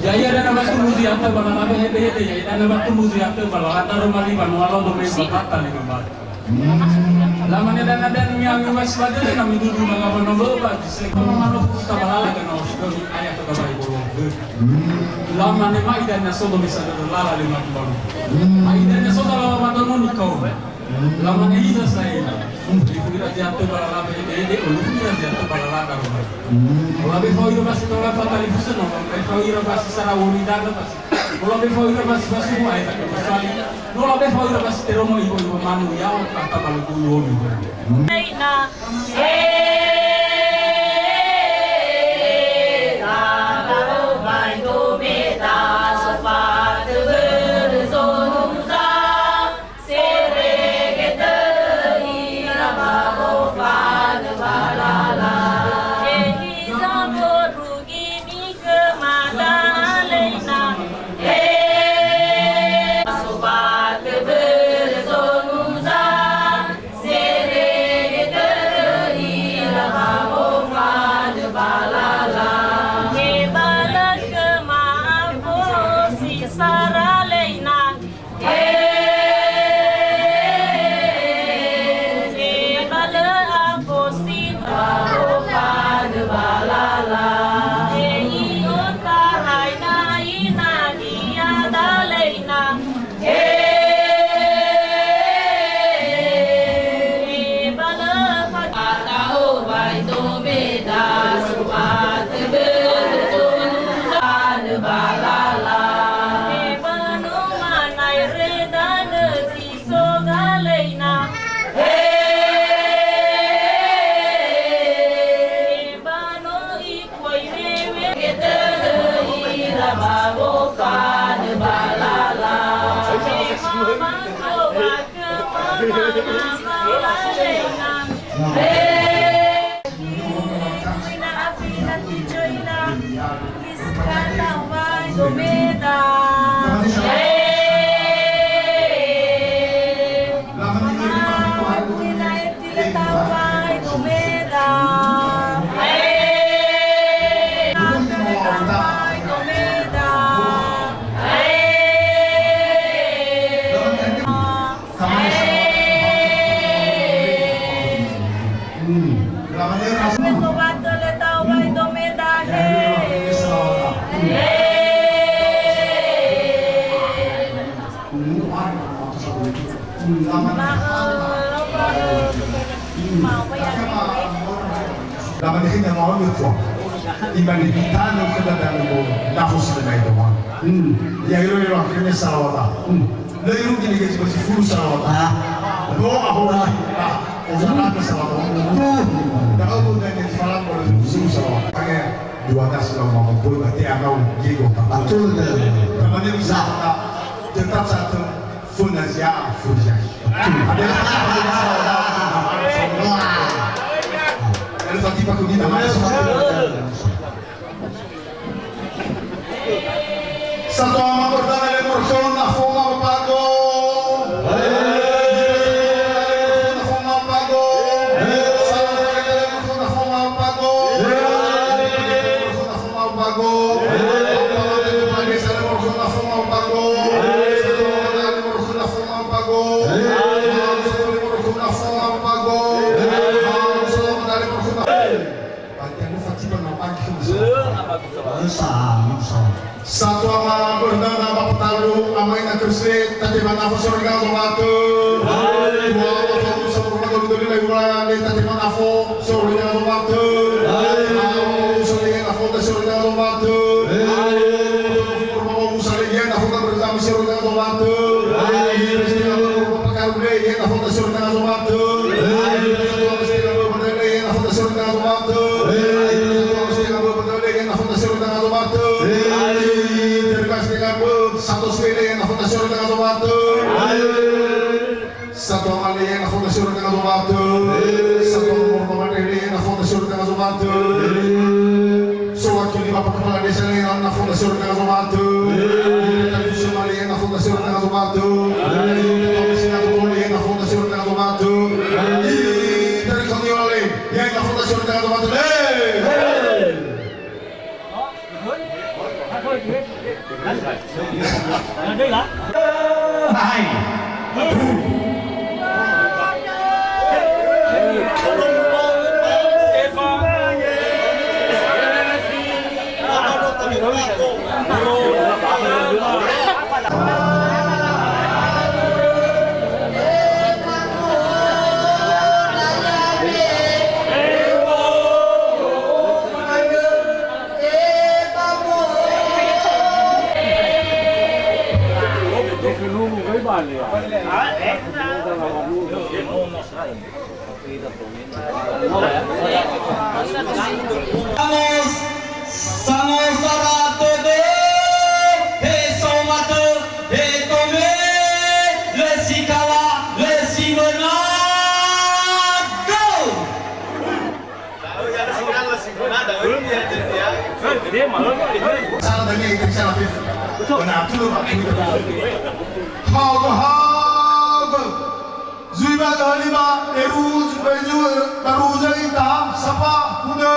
Ya'ia dana batu muzi atau bala labe hede-hede, ya'ia dana batu muzi atau bala lata Roma liwa no alo do me bata lima bata. Lamane dana dan mi ami was badere na mi dudu na ngapa no ba di se kono mano kita balala kana os do mi ayah to ka bai bolo. Lamane mai dana so do mi sadar lala lima balu. Mai dana so lala madono ni kau. Lamane hiza saina. Ifu ira ziatu balala be ede, ede, ulufu ira ziatu balala karoma. Ola be fao ira basi tola fa talifusö no, be fao ira basi sara wori dada basi. Ola be fao ira basi basi mu ae tak basali. Ola be fao ira basi teromo ibo ibo manu yao kata balu bulu wori. Saina. Serege tödö ira ba gofanö ba lala. He hiza mborugi mikhöma dalena. He sobatö börö zonuza. Serege tödö Beso watö le tau wai domeda he. Lamane khönia, "Ma'ono tua." Imane, "Tanö khöda danö nafo si lö naedo." Hmm. Ya iro-iro akhirnya salawata. Hmm. Lö irugi nege si fulu salawata. Ah. Doa hora. Ah, ozalaka salawata. Hmm. Da'ö dan yang falang pada fulu salawata. Dua belas tahun mampu, berarti anau gigo tak. Betul, betul. Temannya bisa tak? Tetap satu. Funa zia'a, funa zia'a. Ada yang tak bisa, ada yang tak bisa. Ada yang tak bisa. Satua mangorda le morkhona fonga pago. Fonga pago. Fonga pago. Satua mangorda ba patalu, amaina Kriste, tatema nafo soroi ndra'o watö. Tua wa fa usa moroma doli-doli lai ula le tatema nafo. Soroi ndra'o watö. Ayo. Soroi ndra'o watö. Ayo. Soroi ndra'o watö. Ayo. Ayo. Satua male ya'ia na fonda si'o danga zowato. Satua moroma mane le ya'ia na fonda si'o danga zowato. Sowakili Bapak Kepala Desa le ya'ia na fonda si'o danga zowato. Tali Fusio male ya'ia na fonda si'o danga zowato. Ketua Misi Nato le ya'ia na fonda si'o danga zowato. Tali Konio le ya'ia na fonda si'o danga zowato. Hey! Sango, sango sara tödö, he somatö, he tome, lö si kala, lö si möna, go! Sara dania itu salah fifth. Benar, betul, Pak. Haoga, haoga. Zui ba dua lima, eru, zui ba, zui, baru zai ita, sapa, kuda.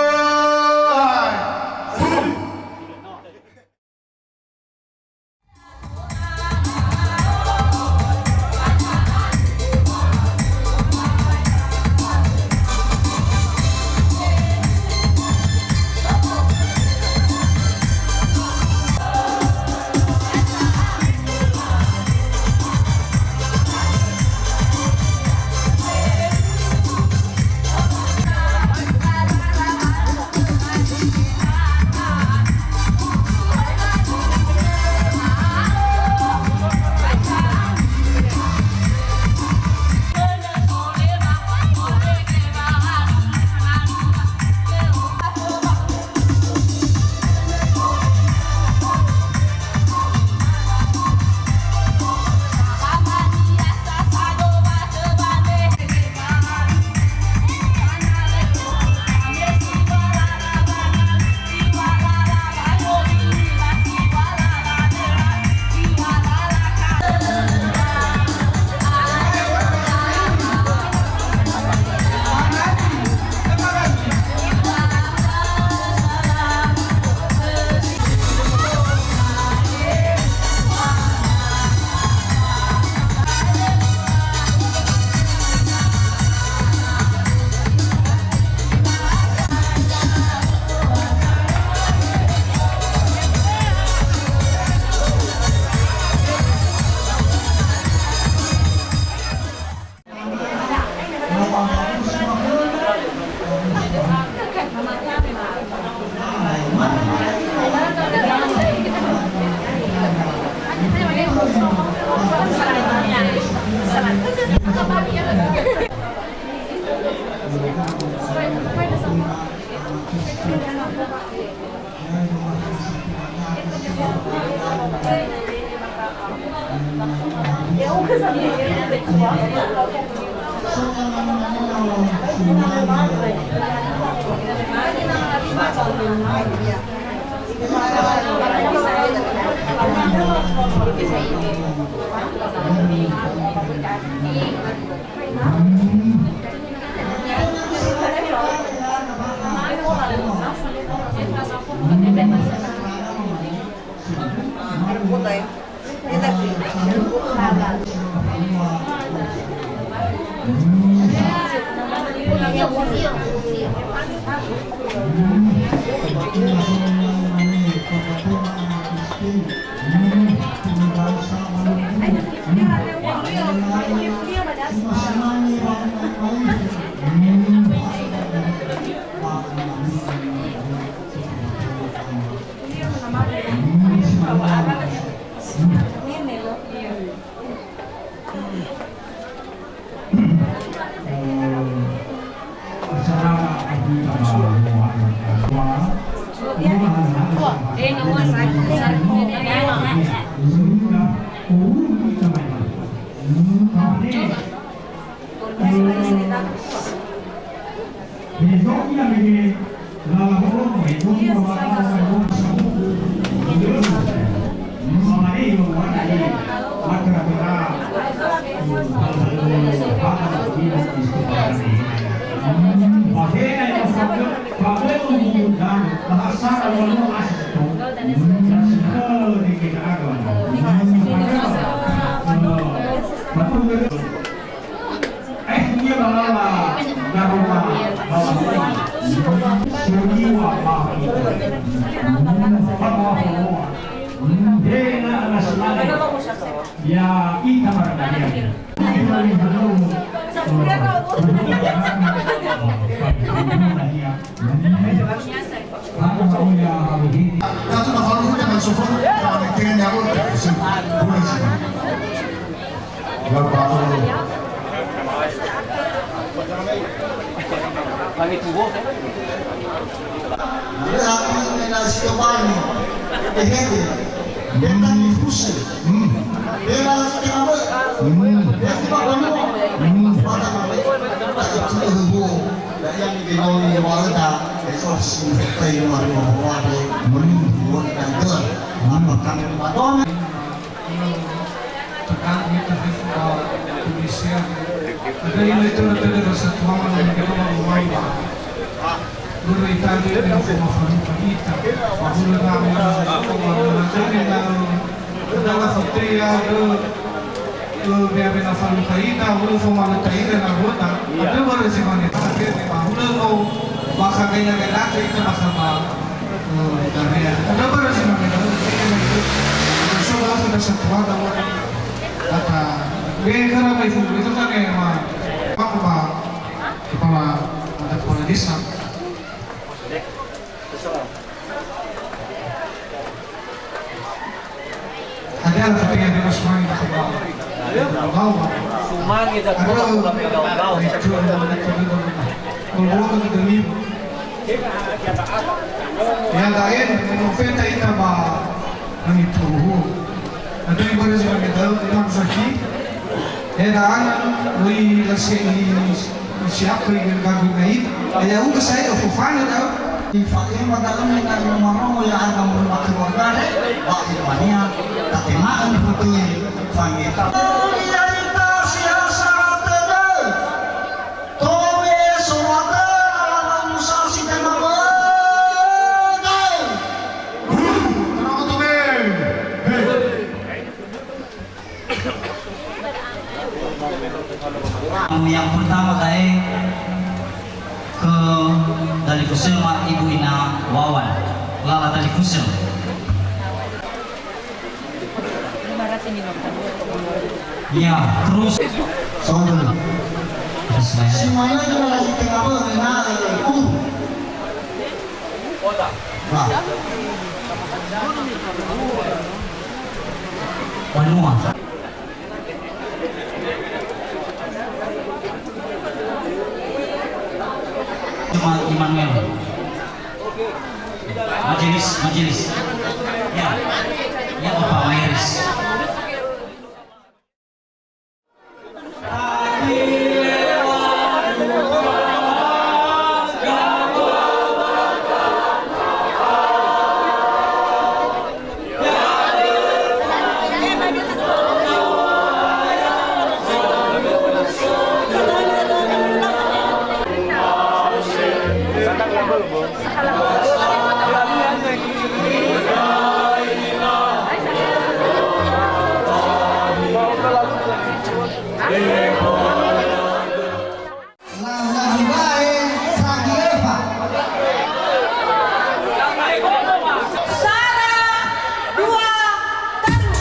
Eh, ia ba lala, daroma, ba lala. Suriwa, ba. Ba, ba, ba, ba. He, na, na, sinane. Ya, ita barangkali. Kita lihat dulu. Tatu na falu huta mai sofo, kene aku. Boleh sih. Bapak. Lagi tubuh. Aku mengenal si Tobani. Ehede. Beta ni fuse. Hmm. Bela si Tobani. Hmm. Beta ni Tobani. Hmm. Pada kami. Tak itu. Da'e nigenoni wa'öda, eto si mufatai luar-luar wa'ö, menunggu wa'öda döl, apa kami badona. Tekan kita fefu ba Tunisia. Ada yang itu ada rasa tuan yang kita mau main ba. Guru Italia yang mau mafaluka ita. Guru kami yang mau mafaluka ita. Dalla fatea, eh, eh, me avena falutaida, hulö famalutaida na huta. Iya. Ada bara si mane, tapi hulö no bakha gaya-gaya ita bakha ba, eh, garea. Ada bara si mane, so ba sudah satu ada orang kata, eh, karena itu, itu kan ya, ma, apa, kepala, ada kepala desa. Ada lah, tapi ada Usman, Usman kita ada, itu, ya, lain, mungkin tak kita ba, itu, ada yang baru juga kita, Imam Syafi'i, ada anak, lui, lasi, Siapa yang gagu ngai? Aya uga saya ofofana da'ö. Ifa'ema da'ö ni'aromarongo ya'aga moroi ba keluarga, ba imania, tatema'ö nifotöi fangeta. Ita si hasara tödö. Towe sorata ala Musa si tema bödö. Tenang, towe. Hei. Yang pertama, dae ke Dalifusöma Ibu Ina Wawan, lala Dalifusöma. Ya, terus. Terus, ya. Si mana kita lagi tengah apa? Nah. Banua. Cuma Immanuel. Majelis, majelis. Ya. Ya, Bapak Mairis. Lau-lau bae sangi'öfa. Sara, dua, talu.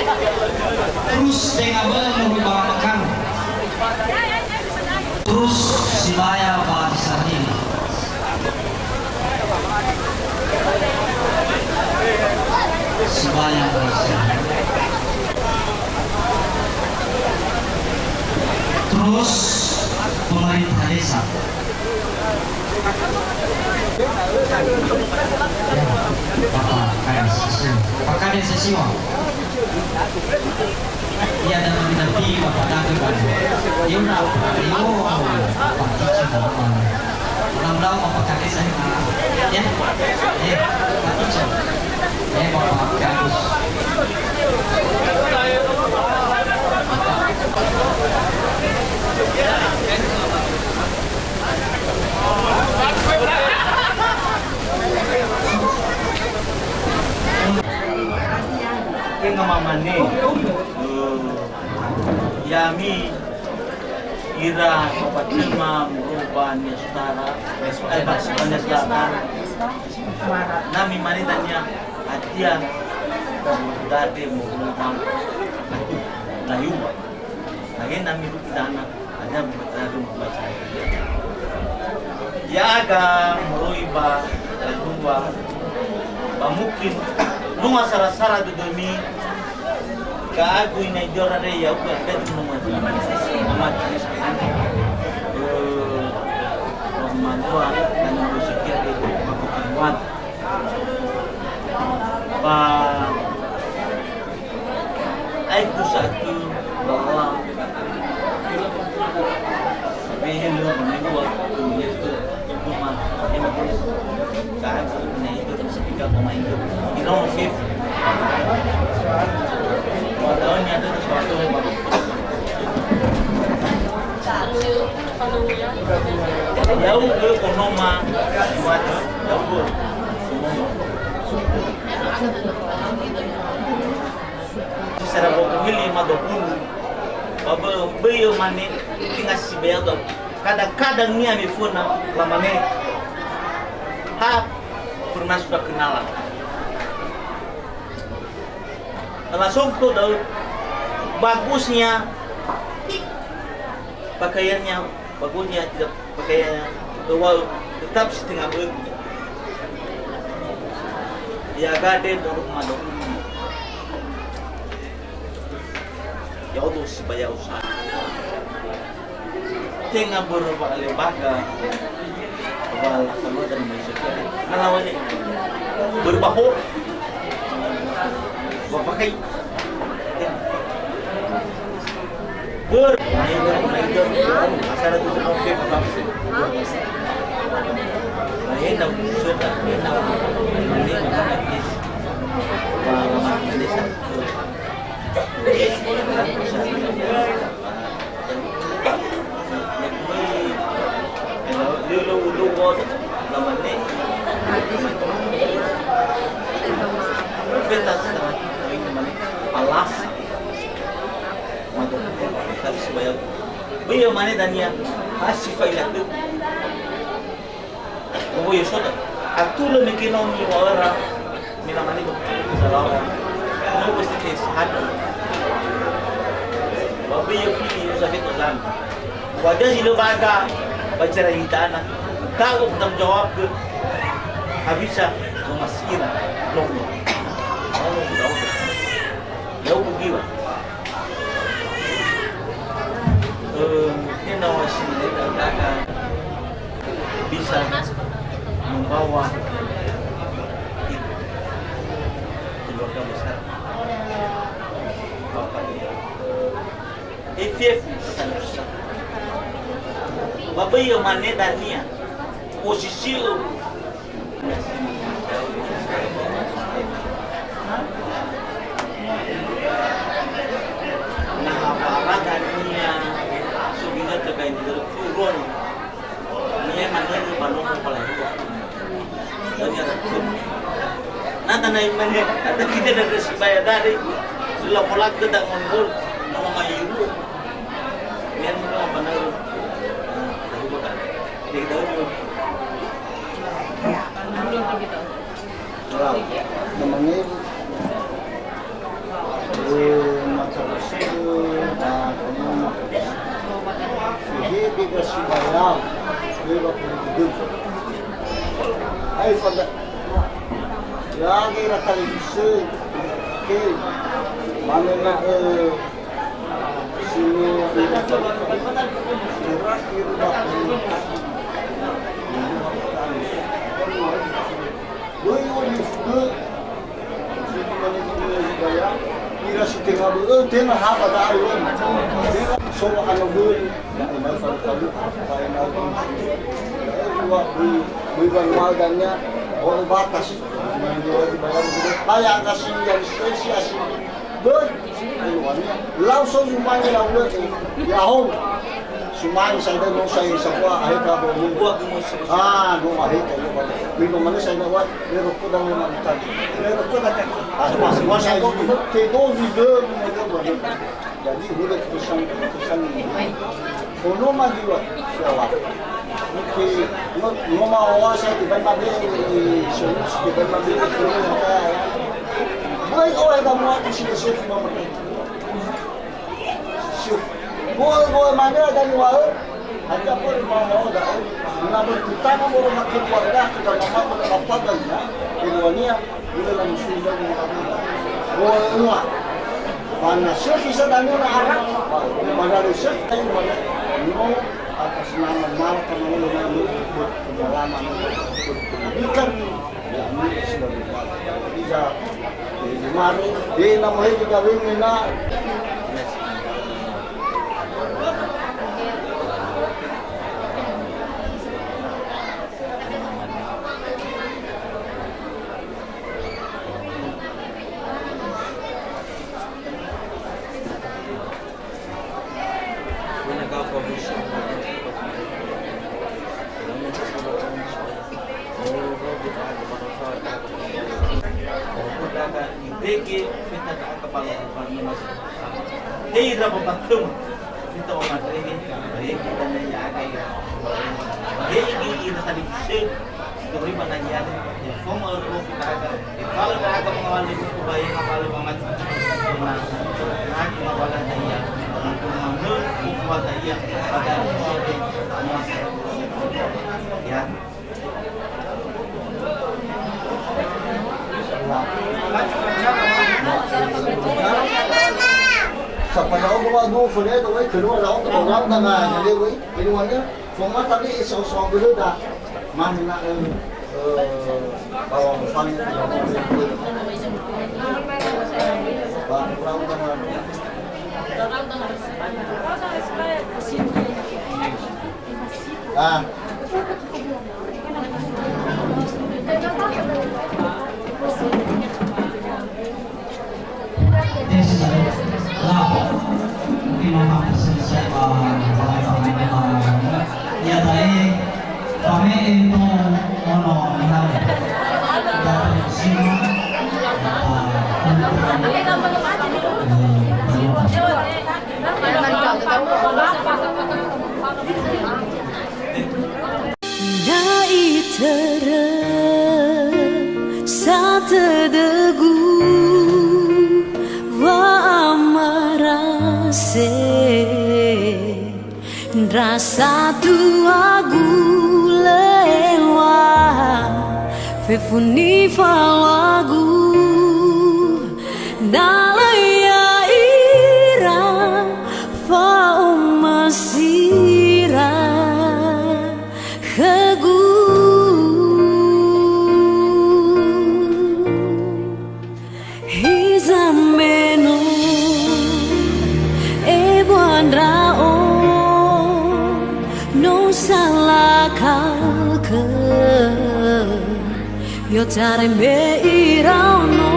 Terus tenga bö'ö moroi ba Mekah. Terus sibaya ba Israel. Sibaya ba Israel. Terus pemerintah desa. Bapak Kades Sesiwa. Pak Kades Sesiwa. Iya, dan mendampingi Bapak Dago, Pak. Iya, udah, Pak. Iya, Pak Cici, Pak. Mudah-mudahan Bapak Kades saya, ya. Eh, Pak Cici. Eh, Bapak Kades. Tenga mamane, eh, ya'ami ira fafatema moroi ba Nia Sutara, eh, ba Nia Selatan. Na mimane dania hadia dade moroi ba Layua. Lage na mirugi dana. Ada berkata membaca. Ya'aga moroi ba Layua, ba mungkin no asara-sara dödömi, ka'agu ina idora re ya'aga, kan no mati. Mati. Eh, Madua, kan no sekia re, maka keluar. Ba aeku sa'atö bahwa behele menua yaitu cuma ini terus saat ini itu tersebut pemain itu irawa fit. Padahal ini ada sesuatu yang bagus. Ya'aga konoma, ya'aga konoma. Sera boko hili madopulu. Ba bö-, böi ömane, tenga sibaya da'ö. Kadang-kadang nia meföna, lamane, "Ha, pernah sudah kenalan." Nah, langsung tuh da'ö, bagusnya pakaiannya, bagusnya tidak pakaiannya, bahwa tetap setengah bögi. Ya'aga dade moroi ba Layua. Ya'odo sibaya usaha. Tenga börö wa'alembaga, wa lafaluo dan mai sekali. Na lawane. Börö ba ho. Wa pakai. Börö. Masalah tu mau ke apa? Lain dah usul tak kenal. Ini mana desa? Wa lama desa. Böi mane dania, ha si fa'ila tö. Bobo Yosua, atulö mekeno mi wa'öra, me lamane ba salawa. No bösi tes hadö. Ba böi yöfili Yosua feto zan. Wadah zi lö baga, ba cara hidana. Ta'u bertanggung jawab ke. Habisa, no masira. No. Ya'aga giwa. Eh, mungkin awasi mereka bisa membawa keluarga besar Bapak ini. F F pesan besar. Bapak ya mane dania posisi Na haba-haba dania, so ginötö kain dörö turun. Nia manörö ba nomo falalua. Dania ratu. Na dania imane, ada kita dari Sibaya dari. Sula polak ke tak ngondol, nama mayu. Nia manörö ba nörö. Nah, dari kota. Jadi kita dulu. Wow. Namanya, eh, Era talifusö, oke. Mane na, eh, sini, terakhir waktu. Böi olive, böi. Ira si tenga böi, eh, tenga haba da'a yo. So, ano böi. Böi, böi, böi, böi, böi, böi, böi, batas. Baya angka si, yang si, si, si. Böi. Lau so zumange lau lö, ya ho. Sumange sa ida no sa esa kwa, ahe ka bo mu. Ah, no ahe ka yo ba. Mi no mane sa ida wa, le roko da le ma utan. Le roko da ka. Ah, pas wa sa ida. Te do zi de, mo yo ba. Jadi, udah pesan, pesan ini. Ono ma jiwa, ya, Wak. Oke, no, no ma oa sa, tiba ma be, eh, so, tiba ma be, eh, Böi oe ba mua kasi Yesu ba mate. Siu. Böi, böi mane ada niwa'ö. Hadia böi ma oa da'ö. Na berkutana moro makin keluarga, kita mama pada apa dan ya, keluarnya, bila langsung dari. Böi mua. Mana sih bisa dani na arah? Mana lu sih, mana? No, atas nama Marta, mana lu, mana lu, buat pengalaman, buat pendidikan. Ya, ini sudah berubah. Jadi, ya, jadi mari, eh, nama saya juga ini, nah. Hei, raba batema. Kita omadrege, rege dan yaga ya. Hei, ira tadi bisa. Tori ba nahia le, ya fong ero kita aga, ya fala da aga mengawali buku bayi mengawali banget. Nah, nah, mengawali ada ya, untuk mana buku ada ya, pada ya. Sapaya ogo wa du fule do wai kedua lawan ke orang tengah jadi wai kedua dia. Fong mata ni iso-so gede dah. Mana, eh, eh, bawang panggung. Bawang panggung. Ah. Tes, la, mungkin mau selesai, Pak, Pak, Pak, Pak, ya, tadi, kami itu, ono, ya, ya, terima kasih, Pak. Na itörö satödögu wa'amarase, ndra satuagu lö eŵa'ö fefu nifaoagu, na lö ya'ira fa'omasira khögu. Hiza me no ebua ndra'o, no salakha khö. I'otarai mbe iraono,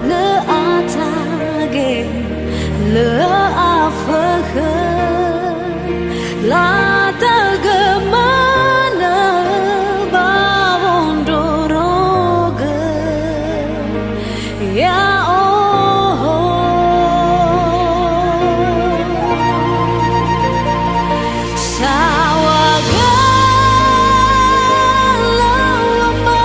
lö atage, lö afökhö, lata'ögö manö ba wondrorogö. Ya'oho. Saŵaga lawama,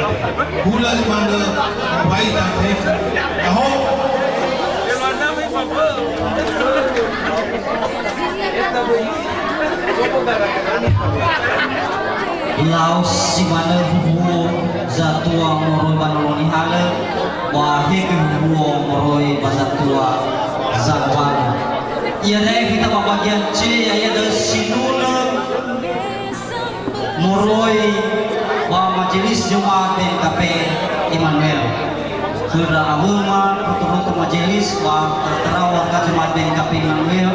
andre. Hulö zi manö, bai tafe. Aho. Lau si manö huhuo zatua moroi ba nolo nihalö, ba hege huhuo moroi ba zatua zagowalu. Iadae kita ba bagian C, yaitu sinunö moroi ba Majelis Jemaat B N K P Immanuel. Khöra awöma, boto-boto majelis ba tertera warga Jemaat B N K P Immanuel,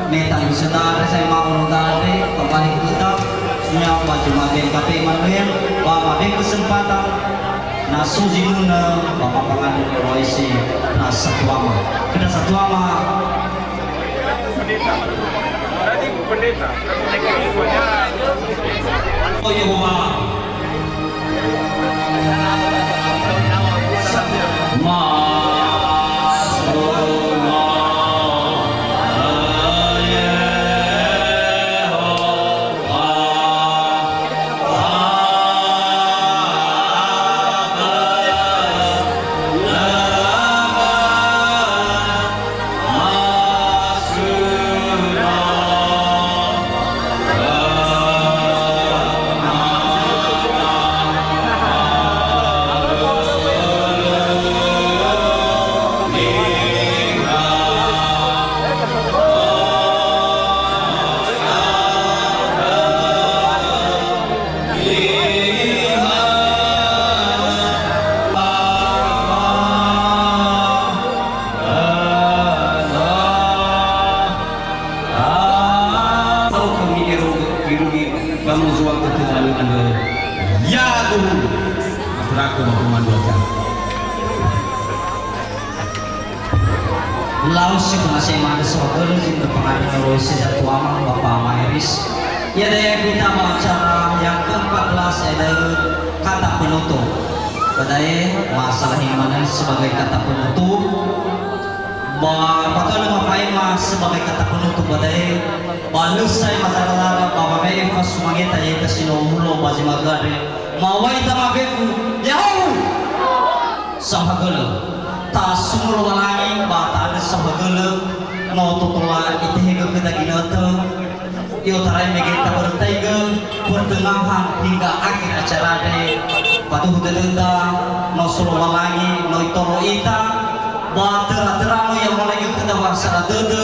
me talifusöda andre sai ma'oloda andre, ba bali kita, semuanya ba Jemaat B N K P Immanuel, ba mabe kesempatan, na so zinunö, ba mapangandrö lolo ese, na satuama. Kita satuama. Lau si pengasai mada sawagölö zi pengadil roisi zatuama Bapa Mairis. Ia daya kita ba acara yang keempat belas, yaitu kata penutup. Bada'e, masalah yang mana sebagai kata penutup? Ba, ba kalau mafaema sebagai kata penutup bada'e, ba lö sa'ae mazara-zara ba wame'e fasumangeta ya'ita si no ulo ba zi ma'ökhö andre, mawai tama fefu, ya'ahowu! Saohagölö. Ta'asumu Lowalangi ba ta'andrö saohagölö, no totola itehegö khöda ginötö, i'otarai mege tabörötaigö pertengahan hingga akhir acara andre, faduhu dödöda, no so Lowalangi, no itolo ita, ba töra-töra no i'amolaigö khöda wa'asara dödö,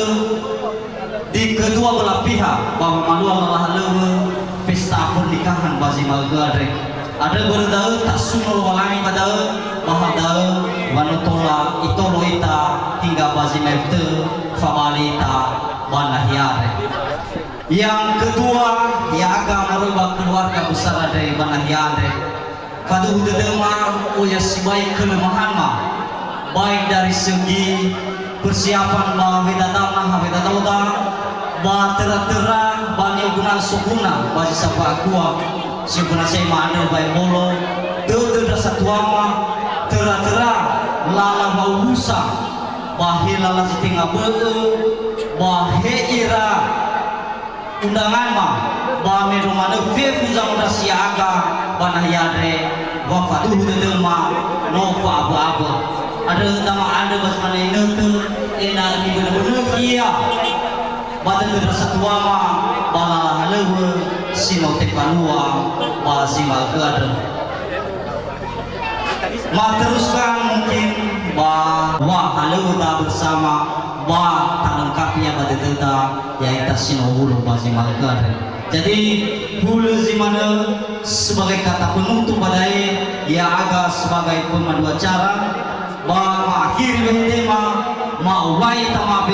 di kedua belah pihak, ba wamalua lala halöŵö pesta pernikahan ba zi ma'ökhö andre. Andrö börö da'ö ta'asumu Lowalangi ba da'ö, ba ha da'ö wa no tola itolo ita hingga ba zi ma'ökhö fabali ita ba nahia andre. Yang kedua, ya'aga moroi ba keluarga besar andre ba nahia andre. Faduhu dödöma, oya sibai kelemahanma, baik dari segi persiapan ba wedadana ha wedadoda, ba töra-töra, ba ni'oguna'ö soguna, ba zi sambua akua, si oguna sema andrö ba ebolo, dödö ndra satuama, töra-töra, lala wa'uwusa, ba he lala zi tenga bö'ö, ba he ira undanganma, ba mendrua manö fefu zangondrasi ya'aga ba nahia andre, wa faduhu dödöma no fa'abö'abö. Andrö dama andrö ba zi mane inötö, ena'ö nibönö-bönökhi ia ba dödö ndra satuama ba lala halöŵö si no tefalua ba zi ma'ökhö andrö. Materuskan mungkin ba wa halöŵöda bersama ba talengkapi ia ba dödöda, ya'ita si no ulo ba zi ma'ökhö andre. Jadi, hulö zi manö sebagai kata penutup ba da'e, ya'aga sebagai pemandu acara, ba ma'akhiri wehe tema, ma'owai tama